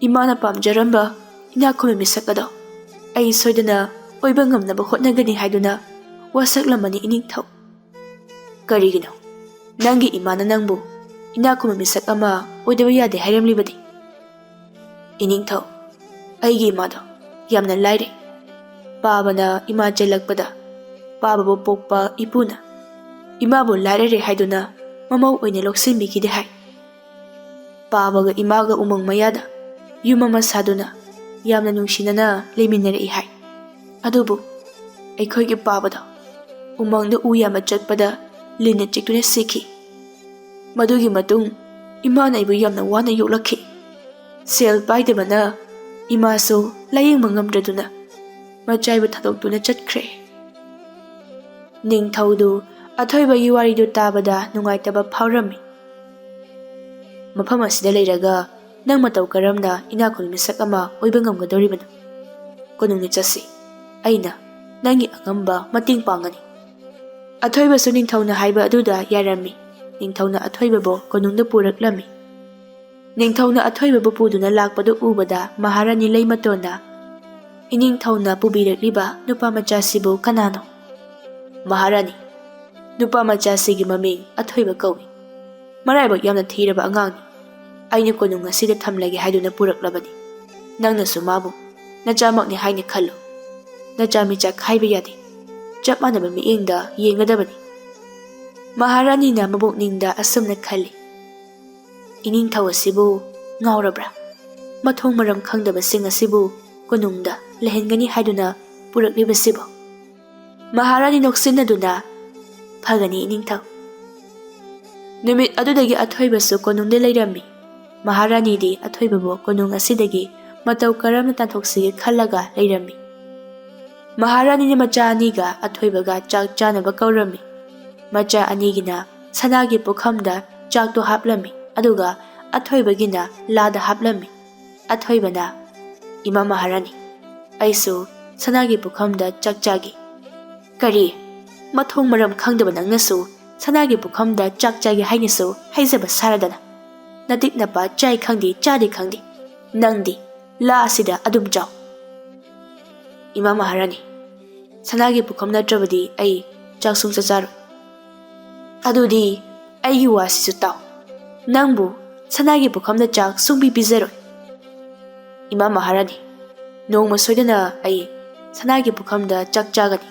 ꯏꯃꯥꯅ ꯄꯥꯝꯖꯔꯝꯕ ꯏꯅꯥꯛ ꯈꯨꯟꯕ ꯃꯤꯁꯛ ꯑꯗꯣ ꯑꯩ ꯁꯣꯏꯗꯅ ꯑꯣꯏꯕ ꯉꯝꯅꯕ ꯍꯣꯠꯅꯒꯅꯤ ꯍꯥꯏꯗꯨꯅ ꯋꯥꯁꯛꯂꯝꯕꯅꯤ ꯏꯅꯤꯡꯊꯧ꯫ ꯀꯔꯤꯒꯤꯅꯣ ꯅꯪꯒꯤ ꯏꯃꯥꯅ ꯅꯪꯕꯨ ꯏꯅꯥꯛ ꯈꯨꯟꯕ ꯃꯤꯁꯛ ꯑꯃ ꯑꯣꯏꯗꯕ ꯌꯥꯗꯦ ꯍꯥꯏꯔꯝꯂꯤꯕꯗꯤ?" "ꯏꯅꯤꯡꯊꯧ, ꯑꯩꯒꯤ ꯏꯃꯥꯗꯣ ꯌꯥꯝꯅ ꯂꯥꯏꯔꯩ꯫ ꯄꯥꯕꯅ ꯏꯃꯥ ꯆꯦꯜꯂꯛꯄꯗ ꯄꯥꯕꯕꯨ ꯄꯣꯛꯄ ꯏꯄꯨꯅ ꯏꯃꯥꯕꯨ ꯂꯥꯏꯔꯔꯦ ꯍꯥꯏꯗꯨꯅ ꯃꯃꯧ ꯑꯣꯏꯅ ꯂꯧꯁꯤꯟꯕꯤꯈꯤꯗꯦ ꯍꯥꯏ꯫ ꯄꯥꯕꯒ ꯏꯃꯥꯒ ꯎꯃꯪ ꯃꯌꯥꯗ ꯌꯨꯝ ꯑꯃ ꯁꯥꯗꯨꯅ ꯌꯥꯝꯅ ꯅꯨꯡꯁꯤꯅꯅ ꯂꯩꯃꯤꯟꯅꯔꯛꯏ ꯍꯥꯏ꯫ ꯑꯗꯨꯕꯨ ꯑꯩꯈꯣꯏꯒꯤ ꯄꯥꯕꯗꯣ ꯎꯃꯪꯗ ꯎ ꯌꯥꯝꯕ ꯆꯠꯄꯗ ꯂꯤꯟꯅ ꯆꯤꯛꯇꯨꯅ ꯁꯤꯈꯤ꯫ ꯃꯗꯨꯒꯤ ꯃꯇꯨꯡ ꯏꯃꯥꯅ ꯑꯩꯕꯨ ꯌꯥꯝꯅ ꯋꯥꯅ ꯌꯣꯛꯂꯛꯈꯤ꯫ ꯁꯦꯜ ꯄꯥꯏꯗꯕꯅ ꯏꯃꯥꯁꯨ ꯂꯥꯌꯦꯡꯕ ꯉꯝꯗ꯭ꯔꯗꯨꯅ ꯃꯆꯥꯏꯕꯨ ꯊꯥꯗꯣꯛꯇꯨꯅ ꯆꯠꯈ꯭ꯔꯦ꯫" ꯅꯤꯡꯊꯧꯗꯨ ꯑꯊꯣꯏꯕꯒꯤ ꯋꯥꯔꯤꯗꯨ ꯇꯥꯕꯗ ꯅꯨꯡꯉꯥꯏꯇꯕ ꯐꯥꯎꯔꯝꯃꯤ꯫ "ꯃꯐꯝ ꯑꯁꯤꯗ ꯂꯩꯔꯒ ꯅꯪ ꯃꯇꯧ ꯀꯔꯝꯅ ꯏꯅꯥꯛ ꯈꯨꯟꯕ ꯃꯤꯁꯛ ꯑꯃ ꯑꯣꯏꯕ ꯉꯝꯒꯗꯧꯔꯤꯕꯅꯣ? ꯀꯣꯅꯨꯡꯗ ꯆꯠꯁꯤ꯫ ꯑꯩꯅ ꯅꯪꯒꯤ ꯑꯉꯝꯕ ꯃꯇꯦꯡ ꯄꯥꯡꯒꯅꯤ꯫" ꯑꯊꯣꯏꯕꯁꯨ ꯅꯤꯡꯊꯧꯅ ꯍꯥꯏꯕ ꯑꯗꯨꯗ ꯌꯥꯔꯝꯃꯤ꯫ ꯅꯤꯡꯊꯧꯅ ꯑꯊꯣꯏꯕꯕꯨ ꯀꯣꯅꯨꯡꯗ ꯄꯨꯔꯛꯂꯝꯃꯤ꯫ ꯅꯤꯡꯊꯧꯅ ꯑꯊꯣꯏꯕꯕꯨ ꯄꯨꯗꯨꯅ ꯂꯥꯛꯄꯗꯨ ꯎꯕꯗ ꯃꯍꯥꯔꯥꯅꯤ ꯂꯩꯃꯇꯣꯟꯅ, "ꯏꯅꯤꯡꯊꯧꯅ ꯄꯨꯕꯤꯔꯛꯂꯤꯕ ꯅꯨꯄꯥ ꯃꯆꯥꯁꯤꯕꯨ ꯀꯅꯥꯅꯣ?" ꯃꯍꯥꯔꯥꯅꯤ, "ꯅꯨꯄꯥ ꯃꯆꯥꯁꯤꯒꯤ ꯃꯃꯤꯡ ꯑꯊꯣꯏꯕ ꯀꯧꯏ꯫ ꯃꯔꯥꯏꯕꯛ ꯌꯥꯝꯅ ꯊꯤꯔꯕ ꯑꯉꯥꯡꯅꯤ꯫ ꯑꯩꯅ ꯀꯣꯅꯨꯡ ꯑꯁꯤꯗ ꯊꯝꯂꯒꯦ ꯍꯥꯏꯗꯨꯅ ꯄꯨꯔꯛꯂꯕꯅꯤ꯫ ꯅꯪꯅꯁꯨ ꯃꯥꯕꯨ ꯅꯆꯥꯃꯛꯅꯤ ꯍꯥꯏꯅ ꯈꯜꯂꯨ꯫ ꯅꯆꯥ ꯃꯤꯆꯥ ꯈꯥꯏꯕ ꯌꯥꯗꯦ꯫ ꯆꯞ ꯃꯥꯟꯅꯕ ꯃꯤꯠꯌꯦꯡꯗ ꯌꯦꯡꯒꯗꯕꯅꯤ꯫" ꯃꯍꯥꯔꯥꯅꯤꯅ ꯃꯕꯨꯛꯅꯤꯡꯗ ꯑꯁꯨꯝꯅ ꯈꯜꯂꯤ, "ꯏꯅꯤꯡꯊꯧ ꯑꯁꯤꯕꯨ ꯉꯥꯎꯔꯕ꯭ꯔꯥ? ꯃꯊꯣꯡ ꯃꯔꯝ ꯈꯪꯗꯕꯁꯤꯡ ꯑꯁꯤꯕꯨ ꯀꯣꯅꯨꯡꯗ ꯂꯩꯍꯟꯒꯅꯤ ꯍꯥꯏꯗꯨꯅ ꯄꯨꯔꯛꯂꯤꯕꯁꯤꯕꯨ?" ꯃꯍꯥꯔꯥꯅꯤ ꯅꯣꯛꯁꯤꯟꯅꯗꯨꯅ, "ꯐꯒꯅꯤ ꯏꯅꯤꯡꯊꯧ꯫" ꯅꯨꯃꯤꯠ ꯑꯗꯨꯗꯒꯤ ꯑꯊꯣꯏꯕꯁꯨ ꯀꯣꯅꯨꯡꯗ ꯂꯩꯔꯝꯃꯤ꯫ ꯃꯍꯥꯔꯥꯅꯤꯗꯤ ꯑꯊꯣꯏꯕꯕꯨ ꯀꯣꯅꯨꯡ ꯑꯁꯤꯗꯒꯤ ꯃꯇꯧ ꯀꯔꯝꯅ ꯇꯥꯟꯊꯣꯛꯁꯤꯒꯦ ꯈꯜꯂꯒ ꯂꯩꯔꯝꯃꯤ꯫ ꯃꯍꯥꯔꯥꯅꯤꯅ ꯃꯆꯥ ꯑꯅꯤꯒ ꯑꯊꯣꯏꯕꯒ ꯆꯥꯛ ꯆꯥꯅꯕ ꯀꯧꯔꯝꯃꯤ꯫ ꯃꯆꯥ ꯑꯅꯤꯒꯤꯅ ꯁꯅꯥꯒꯤ ꯄꯨꯈꯝꯗ ꯆꯥꯛꯇꯨ ꯍꯥꯞꯂꯝꯃꯤ, ꯑꯗꯨꯒ ꯑꯊꯣꯏꯕꯒꯤꯅ ꯂꯥꯗ ꯍꯥꯞꯂꯝꯃꯤ꯫ ꯑꯊꯣꯏꯕꯅ, "ꯏꯃꯥ ꯃꯍꯥꯔꯥꯅꯤ, ꯑꯩꯁꯨ ꯁꯅꯥꯒꯤ ꯄꯨꯈꯝꯗ ꯆꯥꯛ ꯆꯥꯒꯦ꯫" "ꯀꯔꯤ? ꯃꯊꯣꯡ ꯃꯔꯝ ꯈꯪꯗꯕ ꯅꯪꯅꯁꯨ ꯁꯅꯥꯒꯤ ꯄꯨꯈꯝꯗ ꯆꯥꯛ ꯆꯥꯒꯦ ꯍꯥꯏꯅꯁꯨ ꯍꯥꯏꯖꯕ ꯁꯥꯔꯗꯅ꯫ ꯅꯇꯤꯛ ꯅꯄꯥ ꯆꯥꯏ ꯈꯪꯗꯦ, ꯆꯥꯗꯦ ꯈꯪꯗꯦ꯫ ꯅꯪꯗꯤ ꯂꯥ ꯑꯁꯤꯗ ꯑꯗꯨꯝ ꯆꯥꯎ꯫" "ꯏꯃꯥ ꯃꯍꯥꯔꯥꯅꯤ, ꯁꯅꯥꯒꯤ ꯄꯨꯈꯝ ꯅꯠꯇ꯭ꯔꯕꯗꯤ ꯑꯩ ꯆꯥꯛ ꯁꯨꯡꯆꯥ ꯆꯥꯔꯣꯏ꯫" "ꯑꯗꯨꯗꯤ ꯑꯩꯒꯤ ꯋꯥꯁꯤꯁꯨ ꯇꯥꯎ꯫ ꯅꯪꯕꯨ ꯁꯅꯥꯒꯤ ꯄꯨꯈꯝꯗ ꯆꯥꯛ ꯁꯨꯡꯄꯤ ꯄꯤꯖꯔꯣꯏ꯫" "ꯏꯃꯥ ꯃꯍꯥꯔꯥꯅꯤ, ꯅꯣꯡꯃ ꯁꯣꯏꯗꯅ ꯑꯩ ꯁꯅꯥꯒꯤ ꯄꯨꯈꯝꯗ ꯆꯥꯛ ꯆꯥꯒꯅꯤ꯫"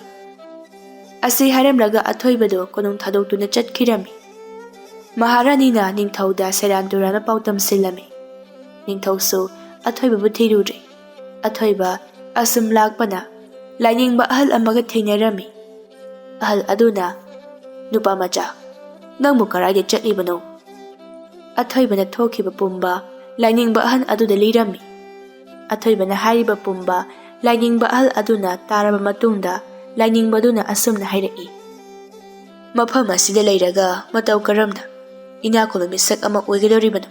ꯑꯁꯤ ꯍꯥꯏꯔꯝꯂꯒ ꯑꯊꯣꯏꯕꯗꯨ ꯀꯣꯅꯨꯡ ꯊꯥꯗꯣꯛꯇꯨꯅ ꯆꯠꯈꯤꯔꯝꯃꯤ꯫ ꯃꯍꯥꯔꯥꯅꯤꯅ ꯅꯤꯡꯊꯧꯗ ꯁꯦꯔꯥꯟ ꯇꯨꯔꯥꯟꯕ ꯄꯥꯎ ꯇꯝꯁꯤꯜꯂꯝꯃꯤ꯫ ꯅꯤꯡꯊꯧꯁꯨ ꯑꯊꯣꯏꯕꯕꯨ ꯊꯤꯔꯨꯗ꯭ꯔꯦ꯫ ꯑꯊꯣꯏꯕ ꯑꯁꯨꯝ ꯂꯥꯛꯄꯅ ꯂꯥꯏꯅꯤꯡꯕ ꯑꯍꯜ ꯑꯃꯒ ꯊꯦꯡꯅꯔꯝꯃꯤ꯫ ꯑꯍꯜ ꯑꯗꯨꯅ, "ꯅꯨꯄꯥ ꯃꯆꯥ, ꯅꯪꯕꯨ ꯀꯔꯥꯏꯗ ꯆꯠꯂꯤꯕꯅꯣ?" ꯑꯊꯣꯏꯕꯅ ꯊꯣꯛꯈꯤꯕ ꯄꯨꯝꯕ ꯂꯥꯏꯅꯤꯡꯕ ꯑꯍꯜ ꯑꯗꯨꯗ ꯂꯤꯔꯝꯃꯤ꯫ ꯑꯊꯣꯏꯕꯅ ꯍꯥꯏꯔꯤꯕ ꯄꯨꯝꯕ ꯂꯥꯏꯅꯤꯡꯕ ꯑꯍꯜ ꯑꯗꯨꯅ ꯇꯥꯔꯕ ꯃꯇꯨꯡꯗ, ꯂꯥꯏꯅꯤꯡꯕꯗꯨꯅ ꯑꯁꯨꯝꯅ ꯍꯥꯏꯔꯛꯏ, "ꯃꯐꯝ ꯑꯁꯤꯗ ꯂꯩꯔꯒ ꯃꯇꯧ ꯀꯔꯝꯅ ꯏꯅꯥꯛ ꯈꯨꯟꯕ ꯃꯤꯁꯛ ꯑꯃ ꯑꯣꯏꯒꯗꯧꯔꯤꯕꯅꯣ?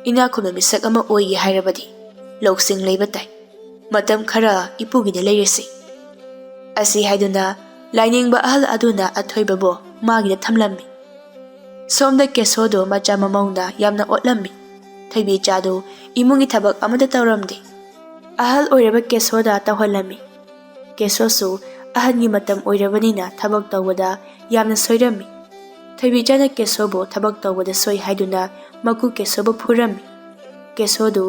ꯏꯅꯥꯛ ꯈꯨꯟꯕ ꯃꯤꯁꯛ ꯑꯃ ꯑꯣꯏꯒꯦ ꯍꯥꯏꯔꯕꯗꯤ ꯂꯧꯁꯤꯡ ꯂꯩꯕ ꯇꯥꯏ꯫ ꯃꯇꯝ ꯈꯔ ꯏꯄꯨꯒꯤꯗ ꯂꯩꯔꯁꯤ꯫" ꯑꯁꯤ ꯍꯥꯏꯗꯨꯅ ꯂꯥꯏꯅꯤꯡꯕ ꯑꯍꯜ ꯑꯗꯨꯅ ꯑꯊꯣꯏꯕꯕꯨ ꯃꯥꯒꯤꯗ ꯊꯝꯂꯝꯃꯤ꯫ ꯁꯣꯝꯗ ꯀꯦꯁꯣꯗꯣ ꯃꯆꯥ ꯃꯃꯧꯅ ꯌꯥꯝꯅ ꯑꯣꯠꯂꯝꯃꯤ꯫ ꯊꯣꯏꯕꯤꯆꯥꯗꯨ ꯏꯃꯨꯡꯒꯤ ꯊꯕꯛ ꯑꯃꯠꯇ ꯇꯧꯔꯝꯗꯦ꯫ ꯑꯍꯜ ꯑꯣꯏꯔꯕ ꯀꯦꯁꯣꯗ ꯇꯧꯍꯜꯂꯝꯃꯤ꯫ ꯀꯦꯁꯣꯁꯨ ꯑꯍꯟꯒꯤ ꯃꯇꯝ ꯑꯣꯏꯔꯕꯅꯤꯅ ꯊꯕꯛ ꯇꯧꯕꯗ ꯌꯥꯝꯅ ꯁꯣꯏꯔꯝꯃꯤ꯫ ꯊꯣꯏꯕꯤꯆꯥꯅ ꯀꯦꯁꯣꯕꯨ ꯊꯕꯛ ꯇꯧꯕꯗ ꯁꯣꯏ ꯍꯥꯏꯗꯨꯅ ꯃꯀꯨ ꯀꯦꯁꯣꯕꯨ ꯐꯨꯔꯝꯃꯤ꯫ ꯀꯦꯁꯣꯗꯨ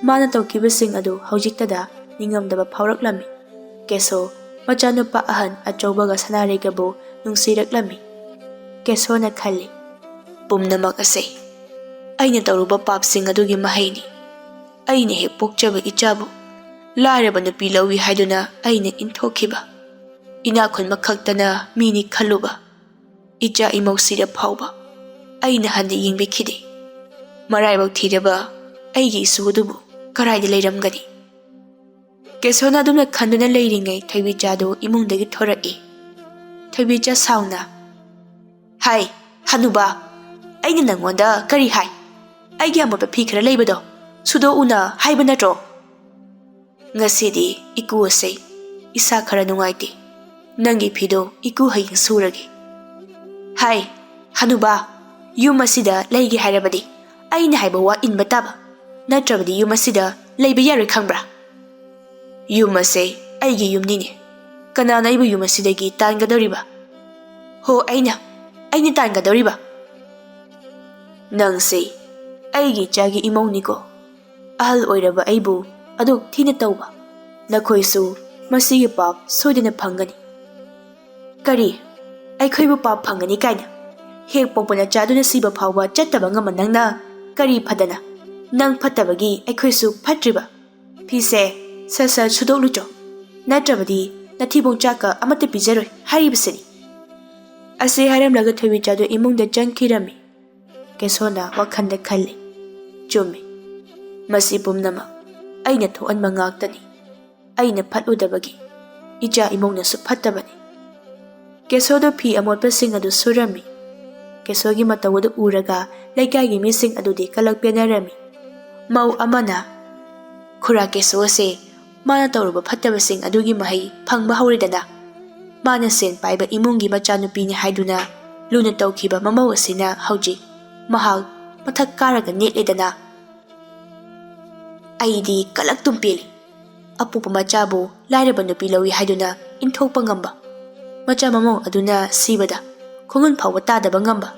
ꯃꯥꯅ ꯇꯧꯈꯤꯕꯁꯤꯡ ꯑꯗꯨ ꯍꯧꯖꯤꯛꯇꯗ ꯅꯤꯡꯉꯝꯗꯕ ꯐꯥꯎꯔꯛꯂꯝꯃꯤ꯫ ꯀꯦꯁꯣ ꯃꯆꯥꯅꯨꯄꯥ ꯑꯍꯟ ꯑꯆꯧꯕꯒ ꯁꯅꯥꯔꯩꯒꯕꯨ ꯅꯨꯡꯁꯤꯔꯛꯂꯝꯃꯤ꯫ ꯀꯦꯁꯣꯅ ꯈꯜꯂꯤ, "ꯄꯨꯝꯅꯃꯛ ꯑꯁꯦ ꯑꯩꯅ ꯇꯧꯔꯨꯕ ꯄꯥꯞꯁꯤꯡ ꯑꯗꯨꯒꯤ ꯃꯍꯩꯅꯤ꯫ ꯑꯩꯅ ꯍꯦꯛ ꯄꯣꯛꯆꯕ ꯏꯆꯥꯕꯨ ꯂꯥꯏꯔꯕ ꯅꯨꯄꯤ ꯂꯧꯏ ꯍꯥꯏꯗꯨꯅ ꯑꯩꯅ ꯏꯟꯊꯣꯛꯈꯤꯕ, ꯏꯅꯥꯛ ꯈꯨꯟꯕ ꯈꯛꯇꯅ ꯃꯤꯅꯤ ꯈꯜꯂꯨꯕ, ꯏꯆꯥ ꯏꯃꯧ ꯁꯤꯔ ꯐꯥꯎꯕ ꯑꯩꯅ ꯍꯟꯅ ꯌꯦꯡꯕꯤꯈꯤꯗꯦ꯫ ꯃꯔꯥꯏꯕꯛ ꯊꯤꯔꯕ ꯑꯩꯒꯤ ꯏꯁꯨ ꯑꯗꯨꯕꯨ ꯀꯔꯥꯏꯗ ꯂꯩꯔꯝꯒꯅꯤ?" ꯀꯦꯁꯣꯅ ꯑꯗꯨꯝꯅ ꯈꯟꯗꯨꯅ ꯂꯩꯔꯤꯉꯩ ꯊꯣꯏꯕꯤꯆꯥꯗꯨ ꯏꯃꯨꯡꯗꯒꯤ ꯊꯣꯔꯛꯏ꯫ ꯊꯣꯏꯕꯤꯆꯥ ꯁꯥꯎꯅ, "ꯍꯥꯏ, ꯍꯅꯨꯕꯥ, ꯑꯩꯅ ꯅꯪꯉꯣꯟꯗ ꯀꯔꯤ ꯍꯥꯏ? ꯑꯩꯒꯤ ꯑꯃꯣꯠꯄ ꯐꯤ ꯈꯔ ꯂꯩꯕꯗꯣ ꯁꯨꯗꯣꯛꯎꯅ ꯍꯥꯏꯕ ꯅꯠꯇ꯭ꯔꯣ? ꯉꯁꯤꯗꯤ ꯏꯀꯨ ꯑꯁꯦ ꯏꯁꯥ ꯈꯔ ꯅꯨꯡꯉꯥꯏꯇꯦ꯫ ꯅꯪꯒꯤ ꯐꯤꯗꯣ ꯏꯀꯨ ꯍꯌꯦꯡ ꯁꯨꯔꯒꯦ꯫ ꯍꯥꯏ, ꯍꯅꯨꯕꯥ, ꯌꯨꯝ ꯑꯁꯤꯗ ꯂꯩꯒꯦ ꯍꯥꯏꯔꯕꯗꯤ ꯑꯩꯅ ꯍꯥꯏꯕ ꯋꯥ ꯏꯟꯕ ꯇꯥꯕ, ꯅꯠꯇ꯭ꯔꯕꯗꯤ ꯌꯨꯝ ꯑꯁꯤꯗ ꯂꯩꯕ ꯌꯥꯔꯣꯏ, ꯈꯪꯕ꯭ꯔꯥ? ꯌꯨꯝ ꯑꯁꯦ ꯑꯩꯒꯤ ꯌꯨꯝꯅꯤꯅꯦ꯫ ꯀꯅꯥꯅ ꯑꯩꯕꯨ ꯌꯨꯝ ꯑꯁꯤꯗꯒꯤ ꯇꯥꯟꯒꯗꯧꯔꯤꯕ? ꯍꯣ, ꯑꯩꯅ, ꯑꯩꯅ ꯇꯥꯟꯒꯗꯧꯔꯤꯕ? ꯅꯪꯁꯦ ꯑꯩꯒꯤ ꯏꯆꯥꯒꯤ ꯏꯃꯧꯅꯤꯀꯣ꯫ ꯑꯍꯜ ꯑꯣꯏꯔꯕ ꯑꯩꯕꯨ ꯑꯗꯨꯛ ꯊꯤꯅ ꯇꯧꯕ, ꯅꯈꯣꯏꯁꯨ ꯃꯁꯤꯒꯤ ꯄꯥꯞ ꯁꯣꯏꯗꯅ ꯐꯪꯒꯅꯤ꯫" "ꯀꯔꯤ? ꯑꯩꯈꯣꯏꯕꯨ ꯄꯥꯞ ꯐꯪꯒꯅꯤ ꯀꯥꯏꯅ? ꯍꯦꯛ ꯄꯣꯛꯄ ꯅꯆꯥꯗꯨꯅ ꯁꯤꯕ ꯐꯥꯎꯕ ꯆꯠꯇꯕ ꯉꯝꯕ ꯅꯪꯅ ꯀꯔꯤ ꯐꯗꯅ? ꯅꯪ ꯐꯠꯇꯕꯒꯤ ꯑꯩꯈꯣꯏꯁꯨ ꯐꯠꯇ꯭ꯔꯤꯕ꯫ ꯐꯤꯁꯦ ꯁꯠ ꯁꯠ ꯁꯨꯗꯣꯛꯂꯨꯆꯣ, ꯅꯠꯇ꯭ꯔꯕꯗꯤ ꯅꯊꯤꯕꯣꯡ ꯆꯥꯛꯀ ꯑꯃꯠꯇ ꯄꯤꯖꯔꯣꯏ ꯍꯥꯏꯔꯤꯕꯁꯤꯅꯤ꯫" ꯑꯁꯤ ꯍꯥꯏꯔꯝꯂꯒ ꯊꯣꯏꯕꯤꯆꯥꯗꯨ ꯏꯃꯨꯡꯗ ꯆꯪꯈꯤꯔꯝꯃꯤ꯫ ꯀꯦꯁꯣꯅ ꯋꯥꯈꯜꯗ ꯈꯜꯂꯤ, "ꯆꯨꯝꯃꯤ, ꯃꯁꯤ ꯄꯨꯝꯅꯃꯛ ꯑꯩꯅ ꯊꯣꯛꯍꯟꯕ ꯉꯥꯛꯇꯅꯤ꯫ ꯑꯩꯅ ꯐꯠꯂꯨꯗꯕꯒꯤ ꯏꯆꯥ ꯏꯃꯧꯅꯁꯨ ꯐꯠꯇꯕꯅꯤ꯫" ꯀꯦꯁꯣꯗ ꯐꯤ ꯑꯃꯣꯠꯄꯁꯤꯡ ꯑꯗꯨ ꯁꯨꯔꯝꯃꯤ꯫ ꯀꯦꯁꯣꯒꯤ ꯃꯇꯧ ꯑꯗꯨ ꯎꯔꯒ ꯂꯩꯀꯥꯏꯒꯤ ꯃꯤꯁꯤꯡ ꯑꯗꯨꯗꯤ ꯀꯂꯛ ꯄꯦꯟꯅꯔꯝꯃꯤ꯫ ꯃꯧ ꯑꯃꯅ, "ꯈꯨꯔꯥ ꯀꯦꯁꯣ ꯑꯁꯦ ꯃꯥꯅ ꯇꯧꯔꯨꯕ ꯐꯠꯇꯕꯁꯤꯡ ꯑꯗꯨꯒꯤ ꯃꯍꯩ ꯐꯪꯕ ꯍꯧꯔꯦꯗꯅ꯫ ꯃꯥꯅ ꯁꯦꯟ ꯄꯥꯏꯕ ꯏꯃꯨꯡꯒꯤ ꯃꯆꯥꯅꯨꯄꯤꯅꯤ ꯍꯥꯏꯗꯨꯅ ꯂꯨꯅ ꯇꯧꯈꯤꯕ ꯃꯃꯧ ꯑꯁꯤꯅ ꯍꯧꯖꯤꯛ ꯃꯍꯥꯛ ꯃꯊꯛ ꯀꯥꯔꯒ ꯅꯦꯠꯂꯦꯗꯅ꯫ ꯑꯩꯗꯤ ꯀꯂꯛꯇꯨꯝ ꯄꯦꯜꯂꯤ꯫ ꯑꯄꯣꯛꯄ ꯃꯆꯥꯕꯨ ꯂꯥꯏꯔꯕ ꯅꯨꯄꯤ ꯂꯧꯏ ꯍꯥꯏꯗꯨꯅ ꯏꯟꯊꯣꯛꯄ ꯉꯝꯕ, ꯃꯆꯥ ꯃꯃꯧ ꯑꯗꯨꯅ ꯁꯤꯕꯗ ꯈꯣꯡꯒꯨꯟ ꯐꯥꯎꯕ ꯇꯥꯗꯕ ꯉꯝꯕ,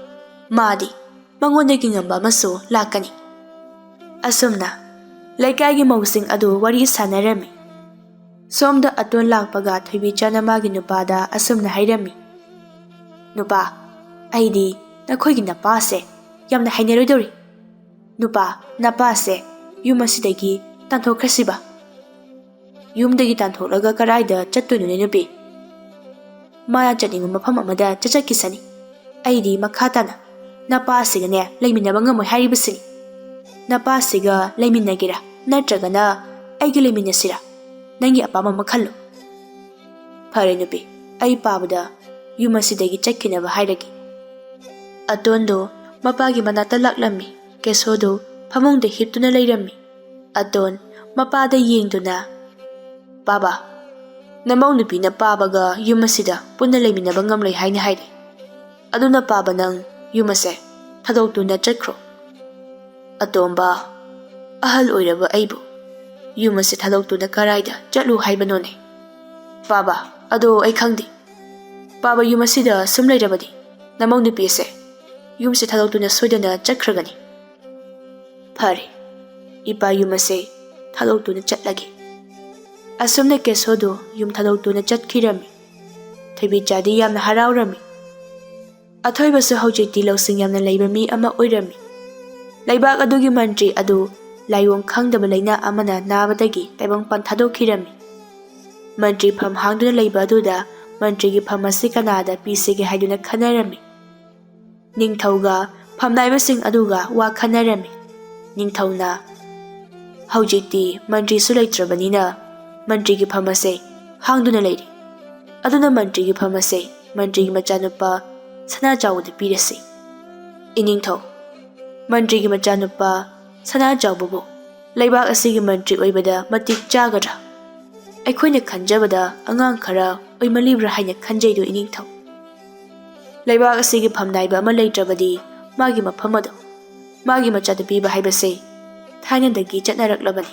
ꯃꯥꯗꯤ ꯃꯉꯣꯟꯗꯒꯤ ꯉꯝꯕ ꯑꯃꯁꯨ ꯂꯥꯛꯀꯅꯤ꯫ ꯑꯁꯨꯝꯅ ꯂꯩꯀꯥꯏꯒꯤ ꯃꯧꯁꯤꯡ ꯑꯗꯨ ꯋꯥꯔꯤ ꯁꯥꯟꯅꯔꯝꯃꯤ꯫ ꯁꯣꯝꯗ ꯑꯇꯣꯟ ꯂꯥꯛꯄꯒ ꯊꯣꯏꯕꯤꯆꯥꯅ ꯃꯥꯒꯤ ꯅꯨꯄꯥꯗ ꯑꯁꯨꯝꯅ ꯍꯥꯏꯔꯝꯃꯤ, "ꯅꯨꯄꯥ, ꯑꯩꯗꯤ ꯅꯈꯣꯏꯒꯤ ꯅꯄꯥꯁꯦ ꯌꯥꯝꯅ ꯍꯩꯅꯔꯣꯏꯗꯧꯔꯤ꯫ ꯅꯨꯄꯥ, ꯅꯄꯥꯁꯦ ꯌꯨꯝ ꯑꯁꯤꯗꯒꯤ ꯇꯥꯟꯊꯣꯛꯈ꯭ꯔꯁꯤꯕ?" "ꯌꯨꯝꯗꯒꯤ ꯇꯥꯟꯊꯣꯛꯂꯒ ꯀꯗꯥꯏꯗ ꯆꯠꯇꯣꯏꯅꯣꯅꯦ ꯅꯨꯄꯤ? ꯃꯥꯅ ꯆꯠꯅꯤꯡꯕ ꯃꯐꯝ ꯑꯃꯗ ꯆꯠꯆꯈꯤꯁꯅꯤ꯫ ꯑꯩꯗꯤ ꯃꯈꯥ ꯇꯥꯅ ꯅꯄꯥꯁꯤꯒꯅꯦ ꯂꯩꯃꯤꯟꯅꯕ ꯉꯝꯃꯣꯏ ꯍꯥꯏꯔꯤꯕꯁꯤꯅꯤ꯫ ꯅꯄꯥꯁꯤꯒ ꯂꯩꯃꯤꯟꯅꯒꯦꯔꯥ ꯅꯠꯇ꯭ꯔꯒꯅ ꯑꯩꯒ ꯂꯩꯃꯤꯟꯅꯁꯤꯔꯥ? ꯅꯪꯒꯤ ꯑꯄꯥꯝꯕ ꯑꯃ ꯈꯜꯂꯨ꯫" "ꯐꯔꯦ ꯅꯨꯄꯤ, ꯑꯩ ꯄꯥꯕꯗ ꯌꯨꯝ ꯑꯁꯤꯗꯒꯤ ꯆꯠꯈꯤꯅꯕ ꯍꯥꯏꯔꯒꯦ꯫" ꯑꯇꯣꯟꯗꯣ ꯃꯄꯥꯒꯤ ꯃꯅꯥꯛꯇ ꯂꯥꯛꯂꯝꯃꯤ꯫ ꯀꯦꯁꯣꯗꯣ ꯐꯃꯨꯡꯗ ꯍꯤꯞꯇꯨꯅ ꯂꯩꯔꯝꯃꯤ꯫ ꯑꯇꯣꯟ ꯃꯄꯥꯗ ꯌꯦꯡꯗꯨꯅ, "ꯄꯥꯕ, ꯅꯃꯧ ꯅꯨꯄꯤꯅ ꯄꯥꯕꯒ ꯌꯨꯝ ꯑꯁꯤꯗ ꯄꯨꯟꯅ ꯂꯩꯃꯤꯟꯅꯕ ꯉꯝꯂꯣꯏ ꯍꯥꯏꯅ ꯍꯥꯏꯔꯦ꯫ ꯑꯗꯨꯅ ꯄꯥꯕ, ꯅꯪ ꯌꯨꯝ ꯑꯁꯦ ꯊꯥꯗꯣꯛꯇꯨꯅ ꯆꯠꯈ꯭ꯔꯣ꯫" "ꯑꯇꯣꯝꯕ, ꯑꯍꯜ ꯑꯣꯏꯔꯕ ꯑꯩꯕꯨ ꯌꯨꯝ ꯑꯁꯦ ꯊꯥꯗꯣꯛꯇꯨꯅ ꯀꯔꯥꯏꯗ ꯆꯠꯂꯨ ꯍꯥꯏꯕꯅꯣꯅꯦ? ꯄꯥꯕ, ꯑꯗꯣ ꯑꯩ ꯈꯪꯗꯦ꯫ ꯄꯥꯕ, ꯌꯨꯝ ꯑꯁꯤꯗ ꯁꯨꯝ ꯂꯩꯔꯕꯗꯤ ꯅꯃꯧ ꯅꯨꯄꯤ ꯑꯁꯦ ꯌꯨꯝꯁꯦ ꯊꯥꯗꯣꯛꯇꯨꯅ ꯁꯣꯏꯗꯅ ꯆꯠꯈ꯭ꯔꯒꯅꯤ꯫" "ꯐꯔꯦ, ꯏꯄꯥ ꯌꯨꯝ ꯑꯁꯦ ꯊꯥꯗꯣꯛꯇꯨꯅ ꯆꯠꯂꯒꯦ꯫" ꯑꯁꯨꯝꯅ ꯀꯦꯁꯣꯗꯨ ꯌꯨꯝ ꯊꯥꯗꯣꯛꯇꯨꯅ ꯆꯠꯈꯤꯔꯝꯃꯤ꯫ ꯊꯣꯏꯕꯤꯆꯥꯗꯤ ꯌꯥꯝꯅ ꯍꯔꯥꯎꯔꯝꯃꯤ꯫ ꯑꯊꯣꯏꯕꯁꯨ ꯍꯧꯖꯤꯛꯇꯤ ꯂꯧꯁꯤꯡ ꯌꯥꯝꯅ ꯂꯩꯕ ꯃꯤ ꯑꯃ ꯑꯣꯏꯔꯝꯃꯤ꯫ ꯂꯩꯕꯥꯛ ꯑꯗꯨꯒꯤ ꯃꯟꯇ꯭ꯔꯤ ꯑꯗꯨ ꯂꯥꯏꯑꯣꯡ ꯈꯪꯗꯕ ꯂꯩꯅꯥ ꯑꯃꯅ ꯅꯥꯕꯗꯒꯤ ꯇꯥꯏꯕꯪꯄꯥꯟ ꯊꯥꯗꯣꯛꯈꯤꯔꯝꯃꯤ꯫ ꯃꯟꯇ꯭ꯔꯤ ꯐꯝ ꯍꯥꯡꯗꯨꯅ ꯂꯩꯕ ꯑꯗꯨꯗ ꯃꯟꯇ꯭ꯔꯤꯒꯤ ꯐꯝ ꯑꯁꯤ ꯀꯅꯥꯗ ꯄꯤꯁꯤꯒꯦ ꯍꯥꯏꯗꯨꯅ ꯈꯟꯅꯔꯝꯃꯤ꯫ ꯅꯤꯡꯊꯧꯒ ꯐꯝꯅꯥꯏꯕꯁꯤꯡ ꯑꯗꯨꯒ ꯋꯥ ꯈꯟꯅꯔꯝꯃꯤ꯫ ꯅꯤꯡꯊꯧꯅ, "ꯍꯧꯖꯤꯛꯇꯤ ꯃꯟꯇ꯭ꯔꯤꯁꯨ ꯂꯩꯇ꯭ꯔꯕꯅꯤꯅ ꯃꯟꯇ꯭ꯔꯤꯒꯤ ꯐꯝ ꯑꯁꯦ ꯍꯥꯡꯗꯨꯅ ꯂꯩꯔꯤ꯫ ꯑꯗꯨꯅ ꯃꯟꯇ꯭ꯔꯤꯒꯤ ꯐꯝ ꯑꯁꯦ ꯃꯟꯇ꯭ꯔꯤꯒꯤ ꯃꯆꯥꯅꯨꯄꯥ ꯁꯅꯥꯖꯥꯎꯕꯗ ꯄꯤꯔꯁꯤ꯫" "ꯏꯅꯤꯡꯊꯧ, ꯃꯟꯇ꯭ꯔꯤꯒꯤ ꯃꯆꯥꯅꯨꯄꯥ ꯁꯅꯥꯖꯥꯎꯕꯕꯨ ꯂꯩꯕꯥꯛ ꯑꯁꯤꯒꯤ ꯃꯟꯇ꯭ꯔꯤ ꯑꯣꯏꯕꯗ ꯃꯇꯤꯛ ꯆꯥꯒꯗ꯭ꯔꯥ? ꯑꯩꯈꯣꯏꯅ ꯈꯟꯖꯕꯗ ꯑꯉꯥꯡ ꯈꯔ ꯑꯣꯏꯃꯜꯂꯤꯕ꯭ꯔꯥ ꯍꯥꯏꯅ ꯈꯟꯖꯩꯗꯣ ꯏꯅꯤꯡꯊꯧ꯫ ꯂꯩꯕꯥꯛ ꯑꯁꯤꯒꯤ ꯐꯝꯅꯥꯏꯕ ꯑꯃ ꯂꯩꯇ꯭ꯔꯕꯗꯤ ꯃꯥꯒꯤ ꯃꯐꯝ ꯑꯗꯨ ꯃꯥꯒꯤ ꯃꯆꯥꯗ ꯄꯤꯕ ꯍꯥꯏꯕꯁꯦ ꯊꯥꯏꯅꯗꯒꯤ ꯆꯠꯅꯔꯛꯂꯕꯅꯤ꯫